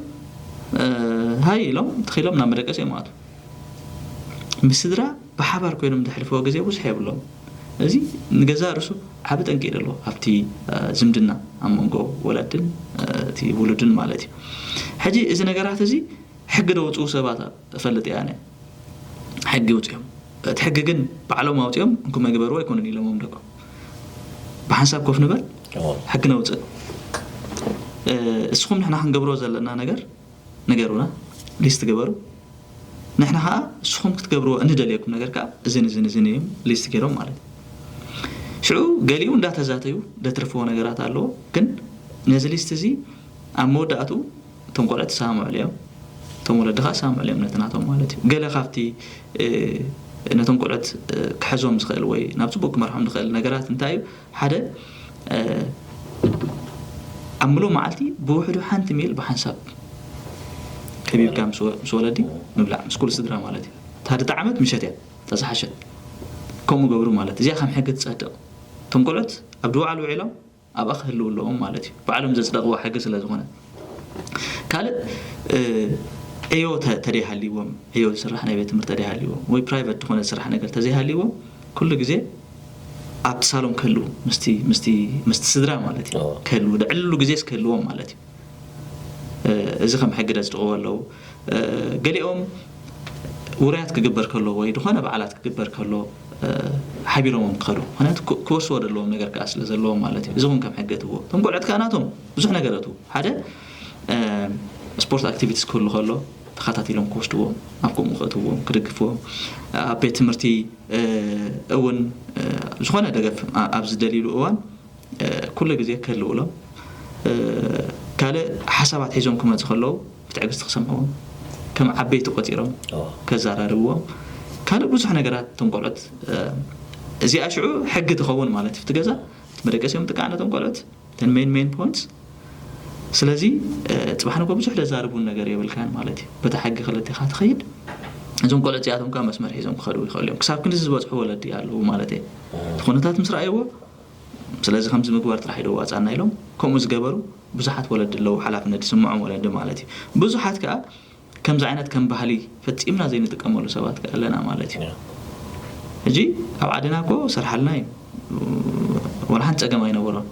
ሃይ ኢሎም ትኺሎም ናብ መደቀሲ እዮም ኣቱ። ምስ ስድራ ብሓባር ኮይኖም ዘሕልፍዎ ግዜ ብዙሕ የብሎም። እዚ ንገዛ ርሱ ዓቢ ጠንቂ ደሎ ኣብቲ ዝምድና ኣብ መንጎ ወለድን እቲ ውሉድን ማለት እዩ። ሕጂ እዚ ነገራት እዚ ሕጊ ደውፅኡ ሰባት እፈልጥ እያ። ሕጊ ውፅኦም፣ እቲ ሕጊ ግን ባዕሎም ኣውፅኦም እንኩ መግበርዎ ኣይኮኑን ኢሎሞም ደቆም። ብሓንሳብ ኮፍ ንበል፣ ሕጊ ነውፅእ። እስኹም ንሕና ክንገብሮ ዘለና ነገር ንገሩና፣ ሊስት ግበሩ። ንሕና ከዓ እስኹም ክትገብርዎ እንደልየኩም ነገር ከዓ እዝን እዝን እዝን እዮም ሊስት ገይሮም ማለት እዩ። ሽዑ ገሊኡ እንዳተዛተዩ ደትርፍዎ ነገራት ኣለዎ። ግን ነዚ ሊስት እዚ ኣብ መወዳእቱ እቶም ቆልዑት ዝሰማምዑሉ እዮም፣ እቶም ወለዲ ከዓ ዝሰማምዑሉ እዮም ነቲ ናቶም ማለት እዩ። ገለ ካብቲ ነቶም ቆልዑት ክሕዞም ዝኽእል ወይ ናብ ፅቡቅ ክመርሖም ዝኽእል ነገራት እንታይ እዩ? ሓደ ኣብ ምሉእ መዓልቲ ብውሕዱ ሓንቲ ሜል ብሓንሳብ ከቢብካ ምስ ወለዲ ምብላዕ፣ ምስ ኩሉ ስድራ ማለት እዩ። እታ ድጣዕመት ምሸት እያ፣ እታ ዝሓሸት። ከምኡ ገብሩ ማለት እዚኣ ከም ሕጊ ትጸድቕ። እቶም ቆልዑት ኣብ ድውዓል ውዒሎም ኣብኣ ክህልው ኣለዎም ማለት እዩ፣ ባዕሎም ዘጽደቕዎ ሕጊ ስለ ዝኾነ። ካልእ ዕዮ ተደይሃልዎም፣ ዕዮ ዝስራሕ ናይ ቤት ትምህርቲ ተደይሃልዎም ወይ ፕራይቨት ዝኾነ ዝስራሕ ነገር ተዘይሃልዎም፣ ኩሉ ግዜ ኣብቲ ሳሎን ክህልዉ ምስቲ ምስቲ ምስቲ ስድራ ማለት እዩ። ክህልዉ፣ ድዕሉ ግዜስ ክህልዎም ማለት እዩ። እዚ ከም ሕጊ ደጽድቕዎ ኣለዉ። ገሊኦም ውራያት ክግበር ከሎ ወይ ዝኾነ በዓላት ክግበር ከሎ ሓቢሮሞም ክኸዱ፣ ምክንያቱ ክወስዎ ዘለዎም ነገር ከዓ ስለ ዘለዎም ማለት እዩ። እዚ እውን ከም ሕጊ እትዎ፣ እቶም ቆልዑት ከዓ ናቶም ብዙሕ ነገር እትዉ። ሓደ ስፖርት ኣክቲቪቲስ ክህሉ ከሎ ተኸታቲሎም ክወስድዎም፣ ኣብ ከምኡ ክእትዎም ክድግፍዎም፣ ኣብ ቤት ትምህርቲ እውን ዝኾነ ደገፍ ኣብ ዝደልይሉ እዋን ኩሉ ግዜ ክህልውሎም፣ ካልእ ሓሳባት ሒዞም ክመፁ ከለዉ ብትዕግስቲ ክሰምዕዎም፣ ከም ዓበይቲ ቆፂሮም ከዘራርብዎም፣ ካልእ ብዙሕ ነገራት እቶም ቆልዑት እዚኣ ሽዑ ሕጊ ትኸውን ማለት እዩ። እቲ ገዛ እቲ መደቀሲኦም ጥቃዕ ነቶም ቆልዑት እተን ሜን ሜን ፖይንትስ። ስለዚ ፅባሕ ንጎ ብዙሕ ደዛርቡን ነገር የብልካን ማለት እዩ። በታ ሕጊ ክልቴኻ ትኸይድ። እዞም ቆልዑ እዚኣቶም ከዓ መስመር ሒዞም ክኸዱ ይኽእሉ እዮም። ክሳብ ክንዲ ዝበፅሑ ወለዲ ኣለዉ ማለት እየ። እቲ ኩነታት ምስ ረኣይዎ ስለዚ ከምዚ ምግባር ጥራሕ እዩ ደዋፃና ኢሎም ከምኡ ዝገበሩ ብዙሓት ወለዲ ኣለዉ፣ ሓላፍነት ዝስምዖም ወለዲ ማለት እዩ። ብዙሓት ከዓ ከምዚ ዓይነት ከም ባህሊ ፈፂምና ዘይንጥቀመሉ ሰባት ከዓ ኣለና ማለት እዩ። ሕጂ ኣብ ዓድና እኮ ሰርሓልና እዩ፣ ወላ ሓንቲ ፀገም ኣይነበሮን።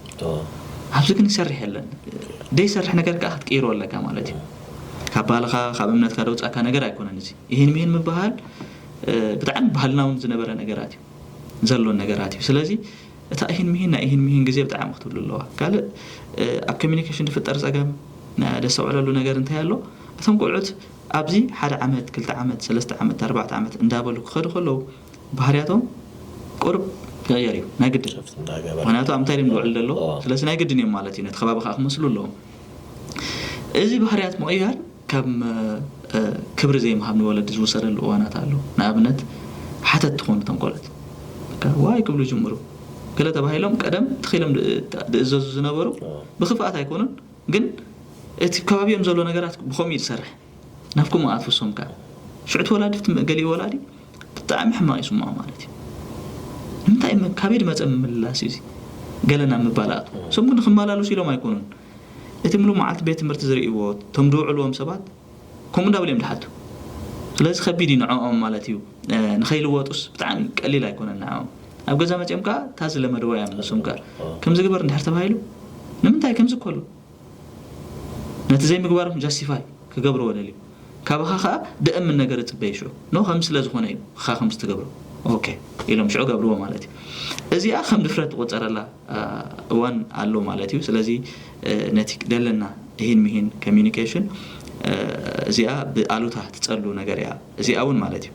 ኣብዚ ግን ይሰርሕ የለን። ደይሰርሕ ነገር ከዓ ክትቅይሮ ኣለካ ማለት እዩ። ካብ ባህልኻ ካብ እምነትካ ደውፃካ ነገር ኣይኮነን። እዚ ይህን ምሂን ምበሃል ብጣዕሚ ባህልና እውን ዝነበረ ነገራት እዩ፣ ዘሎን ነገራት እዩ። ስለዚ እታ ኢሂን ምሂን ናይ ኢሂን ምሂን ግዜ ብጣዕሚ ክትብሉ ኣለዋ። ካልእ ኣብ ኮሚኒኬሽን ዝፍጠር ፀገም ደስተውዕለሉ ነገር እንታይ ኣሎ? እቶም ቆልዑት ኣብዚ ሓደ ዓመት ክልተ ዓመት ሰለስተ ዓመት ኣርባዕተ ዓመት እንዳበሉ ክኸዱ ከለዉ ባህርያቶም ቁሩብ ክቕየር እዩ ናይ ግድን። ምክንያቱ ኣብ እንታይ ድም ዝውዕል ዘሎ፣ ስለዚ ናይ ግድን እዮም ማለት እዩ። ነቲ ከባቢ ከዓ ክመስሉ ኣለዎም። እዚ ባህርያት ምቕያር ከም ክብሪ ዘይምሃብ ንወለዲ ዝውሰደሉ እዋናት ኣሎ። ንኣብነት ሓተት ትኾኑ እቶም ቆልዑት ዋይ ክብሉ ይጅምሩ። ገለ ተባሂሎም ቀደም ትኺሎም ዝእዘዙ ዝነበሩ ብክፍኣት ኣይኮኑን፣ ግን እቲ ከባቢኦም ዘሎ ነገራት ብኸምኡ እዩ ዝሰርሕ። ናብ ከምኡ ኣትፍሶም ከዓ ሽዑ እቲ ወላዲ ገሊኡ ወላዲ ብጣዕሚ ሕማቕ ይስምዖ ማለት እዩ። ንምንታይ ካበይ ድመፀ ምምላስ እዩ እዚ ገለ ናብ ምባል ኣትዎ። እሶም ግን ክመላለሱ ኢሎም ኣይኮኑን። እቲ ምሉእ መዓልቲ ቤት ትምህርቲ ዝርእይዎ እቶም ዝውዕልዎም ሰባት ከምኡ እንዳበሉ እዮም ዝሓቱ። ስለዚ ከቢድ እዩ ንዕኦም ማለት እዩ። ንኸይልወጡስ ብጣዕሚ ቀሊል ኣይኮነን ንዕኦም። ኣብ ገዛ መፂኦም ከዓ እታ ዝለመድዋ እዮም ንሶም ከዓ ከምዚ ግበር እንድሕር ተባሂሉ ንምንታይ ከምዚ ከሉ ነቲ ዘይምግባሮም ጃስቲፋይ ክገብርዎ ደልዩ። ካባኻ ከዓ ደእምን ነገር እፅበይ ሽዑ ኖ ከም ስለ ዝኾነ እዩ ኻ ከም ዝትገብሮ ኦኬ ኢሎም ሽዑ ገብርዎ ማለት እዩ። እዚኣ ከም ድፍረት ትቆፀረላ እዋን ኣሎ ማለት እዩ። ስለዚ ነቲ ደለና ይሂን ምሂን ኮሚኒኬሽን እዚኣ ብኣሉታ ትፀሉ ነገር እያ እዚኣ እውን ማለት እዩ።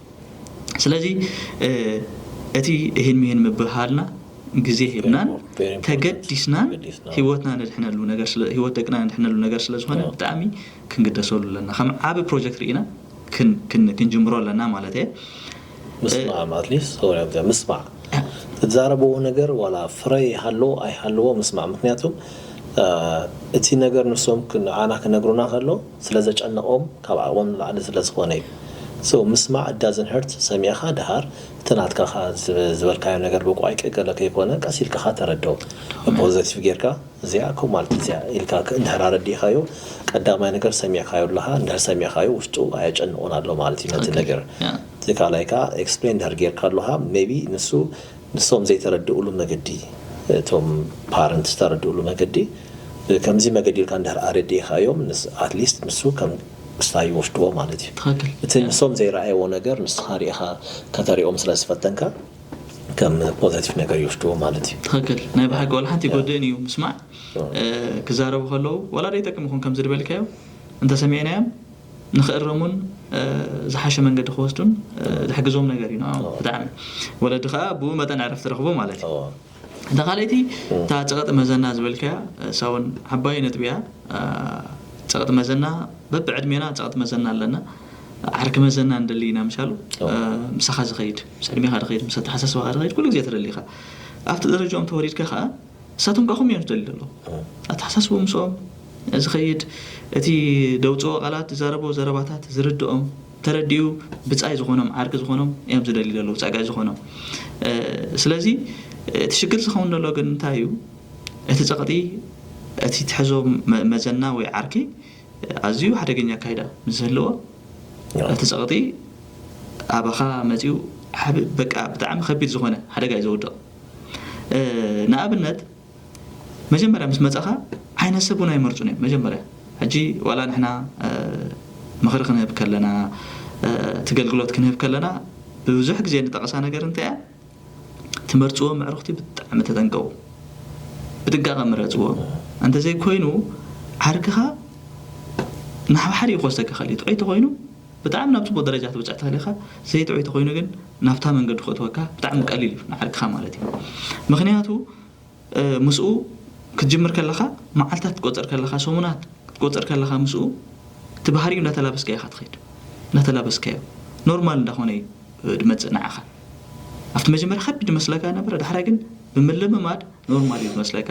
ስለዚ እቲ ይሂን ምሂን ምብሃልና ግዜ ሂብናን Very important. ተገዲስናን ተገዲስና። ህይወትና ነድሕነሉ ነገር ስለ ህይወት ደቅና ነድሕነሉ ነገር ስለ ዝኾነ አዎ። ብጣዕሚ ክንግደሰሉ ኣለና። ከም ዓቢ ፕሮጀክት ርኢና ክን- ክን- ክንጅምሮ ኣለና ማለት እየ። ምስማዕ ኣትሊስት ምስማዕ ትዛረበዎ ነገር ዋላ ፍረ ይሃለዎ ኣይሃለዎ ምስማዕ። ምክንያቱም እቲ ነገር ንሶም ንዓና ክነግሩና ከሎ ስለ ዘጨነቆም ካብ ዓቕሞም ንላዕሊ ስለ ዝኾነ እዩ። So ምስማዕ ዳዝን ሀርት ሰሚዕኻ ድሃር እቲ ናትካ ዝበልካዮ ነገር ብቋይቂ ገለ ከይኮነ ቀስ ኢልካ ተረድኦ ፖዘቲቭ ጌርካ እዚኣ ኮ ማለት እዚኣ ኢልካ እንድሕር ኣረዲእካዮ ቀዳማይ ነገር ሰሚዕካዮ ኣለኻ። እንድሕር ሰሚዕካዮ ውሽጡ ኣየጨንቆን ኣሎ ማለት እዩ ነቲ ነገር። እቲ ካልኣይ ከዓ ኤክስፕሌን እንድሕር ጌርካ ኣለኻ ሜቢ ንሱ ንሶም ዘይተረድእሉ መገዲ እቶም ፓረንት ዝተረድእሉ መገዲ ከምዚ መገዲ ኢልካ እንድሕር ኣረዲእካዮም ኣትሊስት ንሱ ከም ክስታይ ይወስድዎ ማለት እዩ። ትኽክል። እቲ ንሶም ዘይረኣይዎ ነገር ንስኻ ሪኢኻ ከተሪኦም ስለ ዝፈተንካ ከም ፖዘቲቭ ነገር ይወስድዎ ማለት እዩ። ትኽክል። ናይ ብሓቂ ዋላ ሓንቲ ይጎድእን እዩ ምስማዕ። ክዛረቡ ከለዉ ዋላ ደይጠቅም ይኹን ከምዚ ዝበልካዮ እንተሰሚዕናዮም ንኽእረሙን ዝሓሸ መንገዲ ክወስዱን ዝሕግዞም ነገር እዩ ንዕኦም ብጣዕሚ። ወለዲ ከዓ ብኡ መጠን ዕረፍቲ ረኽቡ ማለት እዩ። እታ ካልኣይቲ እታ ፀቐጢ መዘና ዝበልካያ እሳ እውን ዓባይ ነጥቢ እያ። ፀቐጢ መዘና በብዕድሜና ፀቐጢ መዘና ኣለና። ዓርኪ መዘና ንደሊ ኢና ምሻሉ ምሳኻ ዝኸይድ ምስ ዕድሜኻ ዝኸይድ ምስ ኣተሓሳስባኻ ዝኸይድ ኩሉ ግዜ ተደሊኻ ኣብቲ ደረጃኦም ተወሪድካ ከዓ እሳቶም ከዓ ከምኡ እዮም ዝደልዩ ዘለዉ። ኣተሓሳስቦ ምስኦም ዝኸይድ እቲ ደውፅኦ ቃላት ዝዛረቦ ዘረባታት ዝርድኦም ተረዲኡ ብፃይ ዝኾኖም ዓርኪ ዝኾኖም እዮም ዝደልዩ ዘለዉ ፀጋይ ዝኾኖም። ስለዚ እቲ ሽግር ዝኸውን ዘሎ ግን እንታይ እዩ? እቲ ፀቕጢ እቲ ትሕዞ መዘና ወይ ዓርኪ ኣዝዩ ሓደገኛ ኣካይዳ ምስ ዝህልዎ እቲ ፀቕጢ ኣባኻ መፂኡ ዓብ በቃ ብጣዕሚ ከቢድ ዝኾነ ሓደጋ እዩ ዘውድቕ። ንኣብነት መጀመርያ ምስ መፃኻ ዓይነት ሰብ እውን ኣይመርፁን እዮም መጀመርያ። ሕጂ ዋላ ንሕና ምኽሪ ክንህብ ከለና እቲ ገልግሎት ክንህብ ከለና ብብዙሕ ግዜ ንጠቐሳ ነገር እንታይ እያ? ትመርፅዎም ኣዕሩኽቲ ብጣዕሚ ተጠንቀቑ። ብጥንቃቐ ምረፅዎም። እንተዘይኮይኑ ዓርክኻ ንሓብሓደ እዩ ክወስደካ ክእል እዩ። ጥዑይ ተኾይኑ ብጣዕሚ ናብ ፅቡቕ ደረጃ ክትበፅሕ ትኽእል ኢኻ። ዘይጥዑይ ተኾይኑ ግን ናብታ መንገዱ ከእትወካ ብጣዕሚ ቀሊል እዩ ንዓርክኻ ማለት እዩ። ምኽንያቱ ምስኡ ክትጅምር ከለኻ መዓልታት ክትቆፅር ከለኻ ሰሙናት ክትቆፅር ከለኻ ምስኡ እቲ ባህሪኡ እንዳተላበስካ ኢኻ ትኸይድ። እንዳተላበስካዮ ኖርማል እንዳኾነ እዩ ዝመፅእ ንዓኻ። ኣብቲ መጀመርያ ከቢድ ዝመስለካ ነበረ፣ ዳሕራይ ግን ብምልምማድ ኖርማል እዩ ዝመስለካ።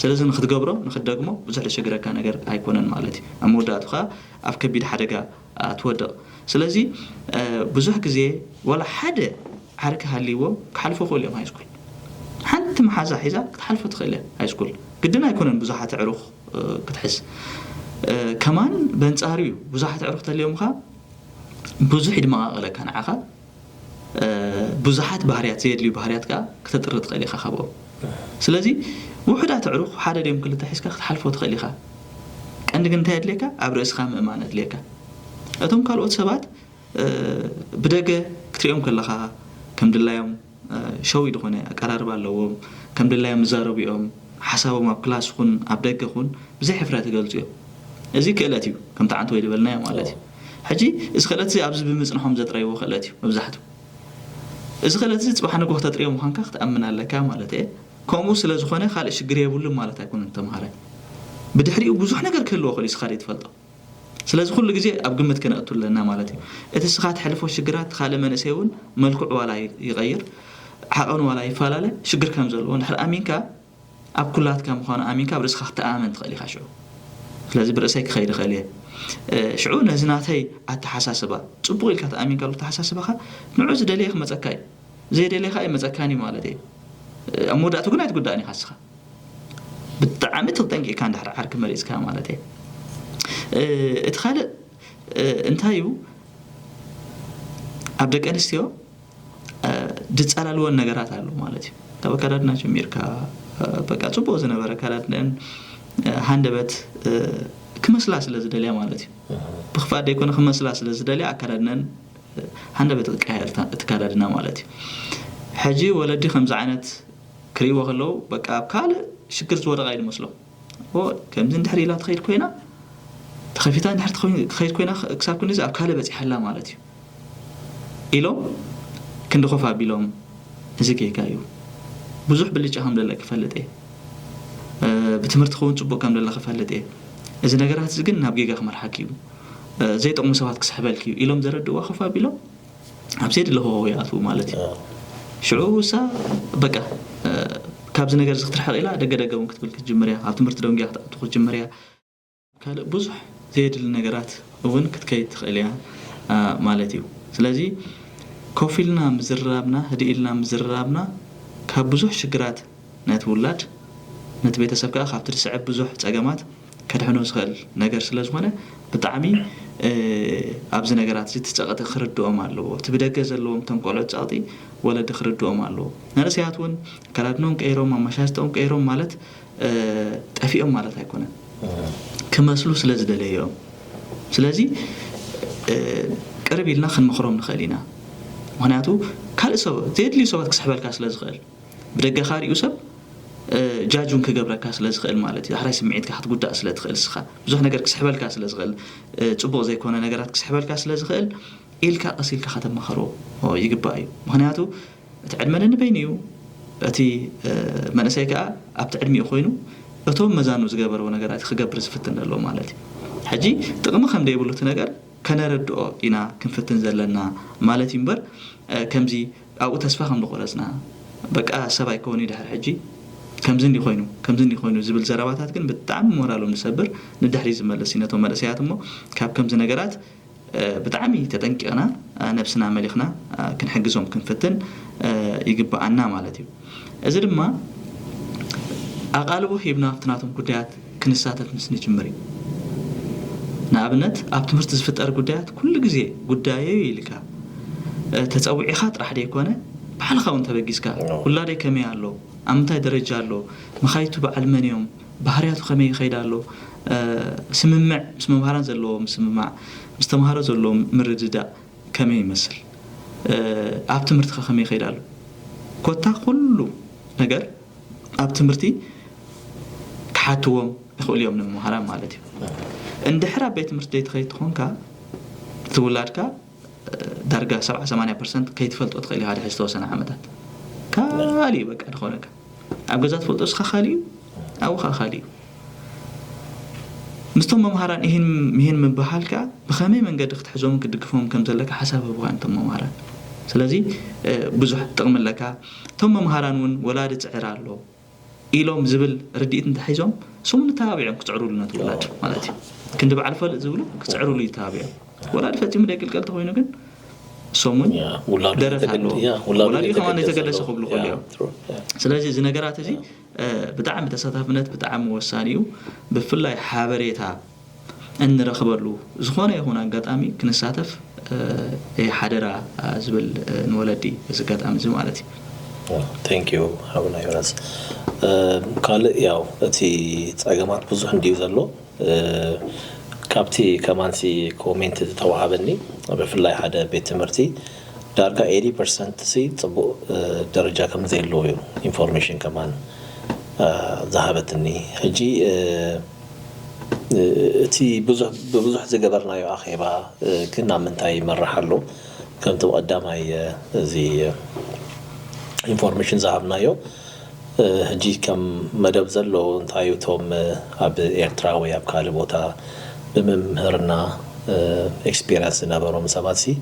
ስለዚ ንክትገብሮ ንክትደግሞ ብዙሕ ዘሸግረካ ነገር ኣይኮነን ማለት እዩ። ኣብ መወዳእቱ ከዓ ኣብ ከቢድ ሓደጋ ትወድቕ። ስለዚ ብዙሕ ግዜ ዋላ ሓደ ዓርኪ ሃልይዎም ክሓልፎ ክእሉ እዮም ሃይስኩል። ሓንቲ መሓዛ ሒዛ ክትሓልፎ ትኽእል እያ ሃይስኩል። ግድን ኣይኮነን ብዙሓት ኣዕሩኽ ክትሕዝ። ከማን በንፃሩ እዩ ብዙሓት ኣዕሩኽ ተልዮምኻ ብዙሕ ይድመቓቐለካ ንዓኻ። ብዙሓት ባህርያት ዘየድልዩ ባህርያት ከዓ ክተጥሪ ትኽእል ኢኻ ካብኦም። ስለዚ ውሑዳት ኣዕሩኽ ሓደ ድዮም ክልተ ሒዝካ ክትሓልፎ ትኽእል ኢኻ። ቀንዲ ግን እንታይ የድልየካ? ኣብ ርእስኻ ምእማን የድልየካ። እቶም ካልኦት ሰባት ብደገ ክትሪኦም ከለኻ ከም ድላዮም ሸዊ ዝኾነ ኣቀራርባ ኣለዎም። ከም ድላዮም ይዛረቡ እዮም። ሓሳቦም ኣብ ክላስ ኹን ኣብ ደገ ኹን ብዘይ ሕፍረት ይገልፁ እዮም። እዚ ክእለት እዩ ከምቲ ዓንተ ወይ ዝበልናዮ ማለት እዩ። ሕጂ እዚ ክእለት እዚ ኣብዚ ብምፅንሖም ዘጥረይዎ ክእለት እዩ መብዛሕቱ። እዚ ክእለት እዚ ፅባሕ ንግሆ ክተጥርዮ ምዃንካ ክትኣምን ኣለካ ማለት እየ። ከምኡ ስለ ዝኾነ ካልእ ሽግር የብሉን ማለት ኣይኮነን ተምሃራይ። ብድሕሪኡ ብዙሕ ነገር ክህልዎ ክእል እዩ ስኻ ዘይትፈልጦ። ስለዚ ኩሉ ግዜ ኣብ ግምት ከነእቱ ኣለና ማለት እዩ። እቲ ስኻ ትሕልፎ ሽግራት ካልእ መንእሰይ እውን መልክዑ ዋላ ይቐይር ዓቐኑ ዋላ ይፈላለ ሽግር ከም ዘለዎ እንድሕር ኣሚንካ ኣብ ኩላትካ ምዃኑ ኣሚንካ ኣብ ርእስኻ ክትተኣማመን ትኽእል ኢኻ ሽዑ። ስለዚ ብርእሰይ ክኸይድ እኽእል እየ ሽዑ ነዚ ናተይ ኣተሓሳስባ ፅቡቕ ኢልካ ተኣሚንካሉ ኣተሓሳስባኻ ንዑ ዝደለየ ክመፀካ እዩ። ዘይደለየ ከዓ ይመፀካን እዩ ማለት እዩ። ኣብ መወዳእቱ ግን ኣይትጉዳእን ኢኻ እስኻ። ብጣዕሚ ተጠንቂቕካ እንድሕር ዓርኪ መሪፅካ ማለት እየ። እቲ ካልእ እንታይ እዩ ኣብ ደቂ ኣንስትዮ ዝፀላልወን ነገራት ኣሎ ማለት እዩ። ካብ ኣከዳድና ጀሚርካ በቃ ፅቡቅ ዝነበረ ኣከዳድነን ሃንደበት ክመስላ ስለ ዝደልያ ማለት እዩ። ብክፋት ደይኮነ ክመስላ ስለ ዝደልያ ኣከዳድነን ሃንደበት ክቀያየር እታ- እቲ ኣከዳድና ማለት እዩ። ሕጂ ወለዲ ከምዚ ዓይነት ክርእይዎ ከለዉ በቃ ኣብ ካልእ ሽግር ዝወደቃ እዩ ዝመስሎም። ኦ፣ ከምዚ እንድሕር ኢላ ትኸይድ ኮይና ተኸፊታ እንድሕር ትኸይ- ትኸይድ ኮይና ክሳብ ክንዲዚ ኣብ ካልእ በፂሓላ ማለት እዩ ኢሎም ክንዲ ኮፍ ኣቢሎም እዚ ጌጋ እዩ። ብዙሕ ብልጫ ከም ዘለኪ ይፈልጥ እየ። ብትምህርቲ ክውን ጽቡቕ ከም ዘለኺ ይፈልጥ እየ። እዚ ነገራት እዚ ግን ናብ ጌጋ ክመርሓኪ እዩ። ዘይጠቕሙ ሰባት ክስሕበልኪ እዩ ኢሎም ዘረድእዋ ኮፍ ኣቢሎም ኣብ ዘየድሊ ህዋህው ይኣትዉ ማለት እዩ። ሽዑ እሳ በቃ ካብዚ ነገር እዚ ክትርሕቕ ኢላ ደገ ደገ እውን ክትብል ክትጅምር እያ። ኣብ ትምህርቲ ደንጊያ ክትኣቱ ክትጅምር እያ። ካልእ ብዙሕ ዘየድሊ ነገራት እውን ክትከይድ ትኽእል እያ ማለት እዩ። ስለዚ ኮፍ ኢልና ምዝርራብና፣ ህድእ ኢልና ምዝርራብና ካብ ብዙሕ ሽግራት ነቲ ውላድ፣ ነቲ ቤተሰብ ከኣ ካብቲ ዝስዕብ ብዙሕ ጸገማት ከድሕኖ ዝኽእል ነገር ስለ ዝኾነ ብጣዕሚ ኣብዚ ነገራት እዚ እቲ ጸቕጢ ክርድኦም ኣለዎ። እቲ ብደገ ዘለዎም እቶም ቆልዑት ጸቕጢ ወለዲ ክርድኦም ኣለዎ። መንእሰያት እውን ኣከዳድኖም ቀይሮም ኣመሻሽጠኦም ቀይሮም ማለት ጠፊኦም ማለት ኣይኮነን። ክመስሉ ስለ ዝደለዩ እዮም። ስለዚ ቅርብ ኢልና ክንመኽሮም ንኽእል ኢና። ምኽንያቱ ካልእ ሰብ ዘየድልዩ ሰባት ክስሕበልካ ስለ ዝኽእል፣ ብደገኻ ሪኡ ሰብ ጃጅ እውን ክገብረካ ስለ ዝኽእል ማለት እዩ። ዳሕራይ ስምዒትካ ክትጉዳእ ስለ ትኽእል፣ እስኻ ብዙሕ ነገር ክስሕበልካ ስለ ዝኽእል፣ ጽቡቕ ዘይኮነ ነገራት ክስሕበልካ ስለ ዝኽእል ኢልካ ቀስ ኢልካ ከተማኽሮ ይግባእ እዩ። ምኽንያቱ እቲ ዕድመ ነንበይኑ እዩ። እቲ መንእሰይ ከኣ ኣብቲ ዕድሚኡ ኮይኑ እቶም መዛኑ ዝገበርዎ ነገራት ክገብር ዝፍትን ዘሎ ማለት እዩ። ሕጂ ጥቕሚ ከም ዘይብሉ እቲ ነገር ከነረድኦ ኢና ክንፍትን ዘለና ማለት እዩ እምበር ከምዚ ኣብኡ ተስፋ ከም ዝቆረጽና በቃ ሰብ ኣይከውን እዩ ድሕሪ ሕጂ ከምዚ እንዲ ኮይኑ ከምዚ እንዲ ኮይኑ ዝብል ዘረባታት ግን ብጣዕሚ ሞራሎም ዝሰብር ንድሕሪ ዝመልስ እዩ ነቶም መንእሰያት እሞ ካብ ከምዚ ነገራት ብጣዕሚ ተጠንቂቕና ነብስና መሊኽና ክንሕግዞም ክንፍትን ይግብኣና ማለት እዩ። እዚ ድማ ኣቓልቦ ሂብና ኣብቲ ናቶም ጉዳያት ክንሳተፍ ምስ ንጅምር እዩ። ንኣብነት ኣብ ትምህርቲ ዝፍጠር ጉዳያት ኩሉ ግዜ ጉዳየይ ኢልካ ተጸዊዕኻ ጥራሕ ደይኮነ ባዕልኻ እውን ተበጊስካ ውላደይ ከመይ ኣሎ፣ ኣብ ምንታይ ደረጃ ኣሎ፣ መኻይቱ በዓል መን እዮም፣ ባህርያቱ ከመይ ይኸይድ ኣሎ፣ ስምምዕ ምስ መምሃራን ዘለዎ ምስምማዕ ምስ ተምሃሮ ዘለዎ ምርድዳእ ከመይ ይመስል፣ ኣብ ትምህርትኸ ከመይ ይኸይድ ኣሎ፣ ኮታ ኩሉ ነገር ኣብ ትምህርቲ ክሓትዎም ይኽእሉ እዮም ንመምሃራን ማለት እዩ። እንድሕር ኣብ ቤት ትምህርቲ ዘይትኸይድ ትኾንካ እቲ ውላድካ ዳርጋ ሰብዓ ሰማንያ ፐርሰንት ከይትፈልጦ ትኽእል ኢኻ ድሕሪ ዝተወሰነ ዓመታት። ካልእ እዩ በቃ ዝኾነካ። ኣብ ገዛ ትፈልጦ እስኻ ካልእ እዩ ኣብኡ ከዓ ካልእ እዩ። ምስቶም መምሃራን ይህን ምባሃል ከዓ ብኸመይ መንገዲ ክትሕዞምን ክትድግፎምን ከም ዘለካ ሓሳብ ህቡኻ እዮም እቶም መምሃራን። ስለዚ ብዙሕ ጥቕሚ ኣለካ። እቶም መምሃራን እውን ወላዲ ፅዕር ኣሎ ኢሎም ዝብል ርድኢት እንተሒዞም ስሙ ንተባቢዖም ክፅዕሩሉ ነቲ ውላድ ማለት እዩ። ክንዲ በዓል ፈልጥ ዝብሉ ክፅዕሩሉ እዩ ተባቢዖም። ወላዲ ፈፂሙ ደይቅልቀል ተኮይኑ ግን ሰሙን ደረት ኣለዎ። ወላዲ ከማን ዘይተገደሰ ክብሉ ከሉ እዮም። ስለዚ እዚ ነገራት እዚ ብጣዕሚ ተሳታፍነት ብጣዕሚ ወሳኒ እዩ። ብፍላይ ሓበሬታ እንረኽበሉ ዝኾነ ይኹን ኣጋጣሚ ክንሳተፍ ሓደራ ዝብል ንወለዲ እዚ ኣጋጣሚ እዚ ማለት እዩ። Thank you ሓውና ዮናስ። ካልእ ያው እቲ ፀገማት ብዙሕ እንድዩ ዘሎ ካብቲ ከማንሲ ኮሜንት ዝተዋሃበኒ ብፍላይ ሓደ ቤት ትምህርቲ ዳርጋ ኤቲ ፐርሰንት ሲ ፅቡቅ ደረጃ ከም ዘየለዎ እዩ ኢንፎርሜሽን ከማን ዝሃበትኒ። ሕጂ እቲ ብብዙሕ ዝገበርናዮ ኣኼባ ግን ናብ ምንታይ ይመርሕ ኣሎ ከምቲ ቀዳማይ እዚ ኢንፎርሜሽን ዝሃብናዮ ሕጂ ከም መደብ ዘሎ እንታይ እቶም ኣብ ኤርትራ ወይ ኣብ ካልእ ቦታ ብምምህርና ኤክስፒሪንስ ዝነበሮም ሰባት ሲ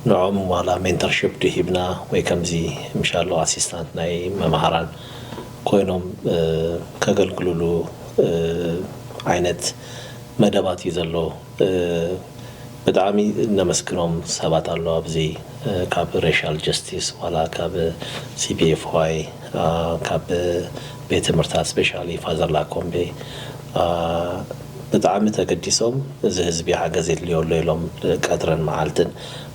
ንዖም ዋላ ሜንተርሽፕ ድሂብና ወይ ከምዚ ምሻሎ ኣሲስታንት ናይ መምሃራን ኮይኖም ከገልግሉሉ ዓይነት መደባት እዩ ዘሎ። ብጣዕሚ እነመስግኖም ሰባት ኣሎ ኣብዚ ካብ ሬሻል ጀስቲስ ዋላ ካብ ሲፒኤፍዋይ ካብ ቤት ትምህርታት ስፔሻሊ ፋዘር ላኮምቤ ብጣዕሚ ተገዲሶም እዚ ህዝቢ ሓገዝ የድልዮ ኣሎ ኢሎም ቀትርን መዓልትን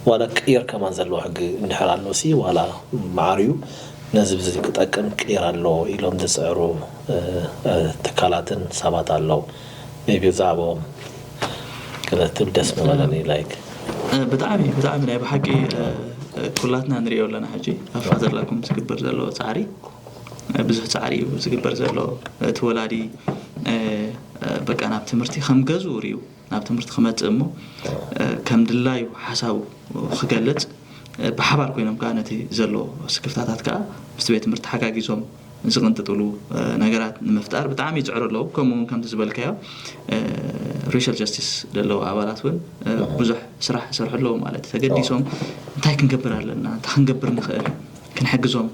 ዋላ ቅይር ከማን ዘለዎ ሕጊ እንድሕር ኣሎ ሲ ዋላ መዓርዩ ነዚ ብዚ ክጠቅም ቅይር ኣሎ ኢሎም ዝፅዕሩ ትካላትን ሰባት ኣለዉ። maybe ብዛዕባኦም ክነትብ ደስ ምበለኒ like ብጣዕሚ ብጣዕሚ ናይ ብሓቂ ኩላትና ንሪኦ ኣለና ሕጂ ኣብ ፋዘር ላኮምቤ ዝግበር ዘሎ ፃዕሪ ብዙሕ ፃዕሪ እዩ ዝግበር ዘሎ እቲ ወላዲ በቃ ናብ ትምህርቲ ከም ገዝኡ ርዩ ናብ ትምህርቲ ክመፅእ እሞ ከም ድላዩ ሓሳቡ ክገልፅ ብሓባር ኮይኖም ከዓ ነቲ ዘሎ ስክፍታታት ከዓ ምስቲ ቤት ትምህርቲ ተሓጋጊዞም ዝቕንጥጥሉ ነገራት ንምፍጣር ብጣዕሚ ይፅዕሩ ኣለዉ። ከምኡ እውን ከምቲ ዝበልካዮ ሬሻል ጀስቲስ ዘለዉ ኣባላት እውን ብዙሕ ስራሕ ይሰርሑ ኣለዉ ማለት እዩ። ተገዲሶም እንታይ ክንገብር ኣለና፣ እንታይ ክንገብር ንኽእል፣ ክንሕግዞም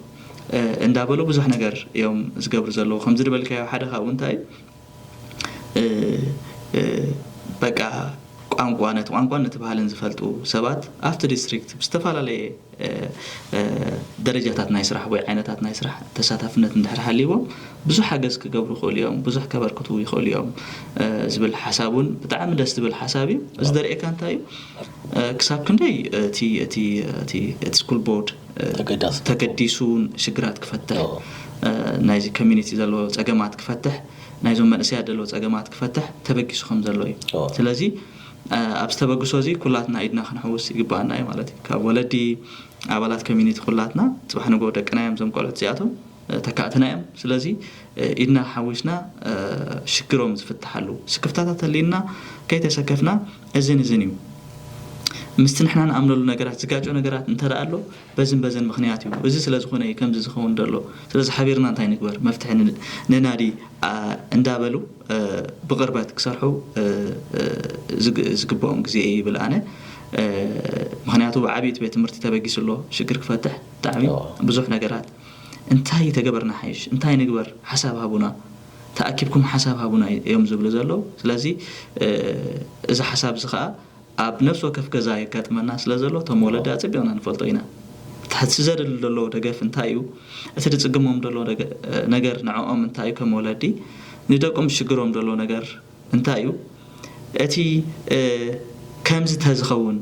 እንዳበሉ ብዙሕ ነገር እዮም ዝገብሩ ዘለዉ። ከምዚ ዝበልካዮ ሓደ ካብኡ እንታይ እዩ፣ በቃ ቋንቋ፣ ነቲ ቋንቋን ነቲ ባህልን ዝፈልጡ ሰባት ኣብቲ ዲስትሪክት ብዝተፈላለየ ደረጃታት ናይ ስራሕ ወይ ዓይነታት ናይ ስራሕ ተሳታፍነት እንድሕር ሃልይዎም ብዙሕ ሓገዝ ክገብሩ ይኽእሉ እዮም፣ ብዙሕ ከበርክቱ ይኽእሉ እዮም ዝብል ሓሳብ እውን ብጣዕሚ ደስ ዝብል ሓሳብ እዩ። እዚ ዘርእየካ እንታይ እዩ፣ ክሳብ ክንደይ እቲ ስኩል ቦርድ ተገዲሱ ሽግራት ክፈትሕ፣ ናይዚ ኮሚኒቲ ዘለዎ ፀገማት ክፈትሕ፣ ናይዞም መንእሰያት ዘለዎ ፀገማት ክፈትሕ ተበጊሱ ከም ዘሎ እዩ። ስለዚ ኣብዚ ተበግሶ እዚ ኩላትና ኢድና ክንሕውስ ይግባኣና እዩ ማለት እዩ። ካብ ወለዲ፣ ኣባላት ኮሚኒቲ ኩላትና፣ ፅባሕ ንጎ ደቅና እዮም እዞም ቆልዑት እዚኣቶም፣ ተካእትና እዮም። ስለዚ ኢድና ሓዊስና ሽግሮም ዝፍትሓሉ ስክፍታታት ተልዩና ከይተሰከፍና እዝን እዝን እዩ ምስቲ ንሕና ንኣምነሉ ነገራት ዝጋጮ ነገራት እንተ ደኣ ኣሎ በዝን በዝን ምኽንያት እዩ፣ እዚ ስለ ዝኾነ እዩ ከምዚ ዝኸውን ዘሎ። ስለዚ ሓቢርና እንታይ ንግበር፣ መፍትሒ ን- ነናዲ እንዳበሉ ብቕርበት ክሰርሑ ዝግብኦም ግዜ እዩ ይብል ኣነ። ምኽንያቱ ብዓብዪ እቲ ቤት ትምህርቲ ተበጊሱ ኣሎ ሽግር ክፈትሕ ብጣዕሚ ብዙሕ ነገራት እንታይ ተገበርና ሓይሽ እንታይ ንግበር ሓሳብ ሃቡና ተኣኪብኩም ሓሳብ ሃቡና እዮም ዝብሉ ዘለዉ። ስለዚ እዚ ሓሳብ እዚ ከዓ ኣብ ነፍሲ ወከፍ ገዛ የጋጥመና ስለ ዘሎ እቶም ወለዲ ኣፀቢቕና ንፈልጦ ኢና። እቲ ዝዘደሉ ዘለዎ ደገፍ እንታይ እዩ? እቲ ዝፅግሞም ዘሎ ነገር ንዕኦም እንታይ እዩ? ከም ወለዲ ንደቆም ዝሽግሮም ዘሎ ነገር እንታይ እዩ? እቲ ከምዚ ተዝኸውን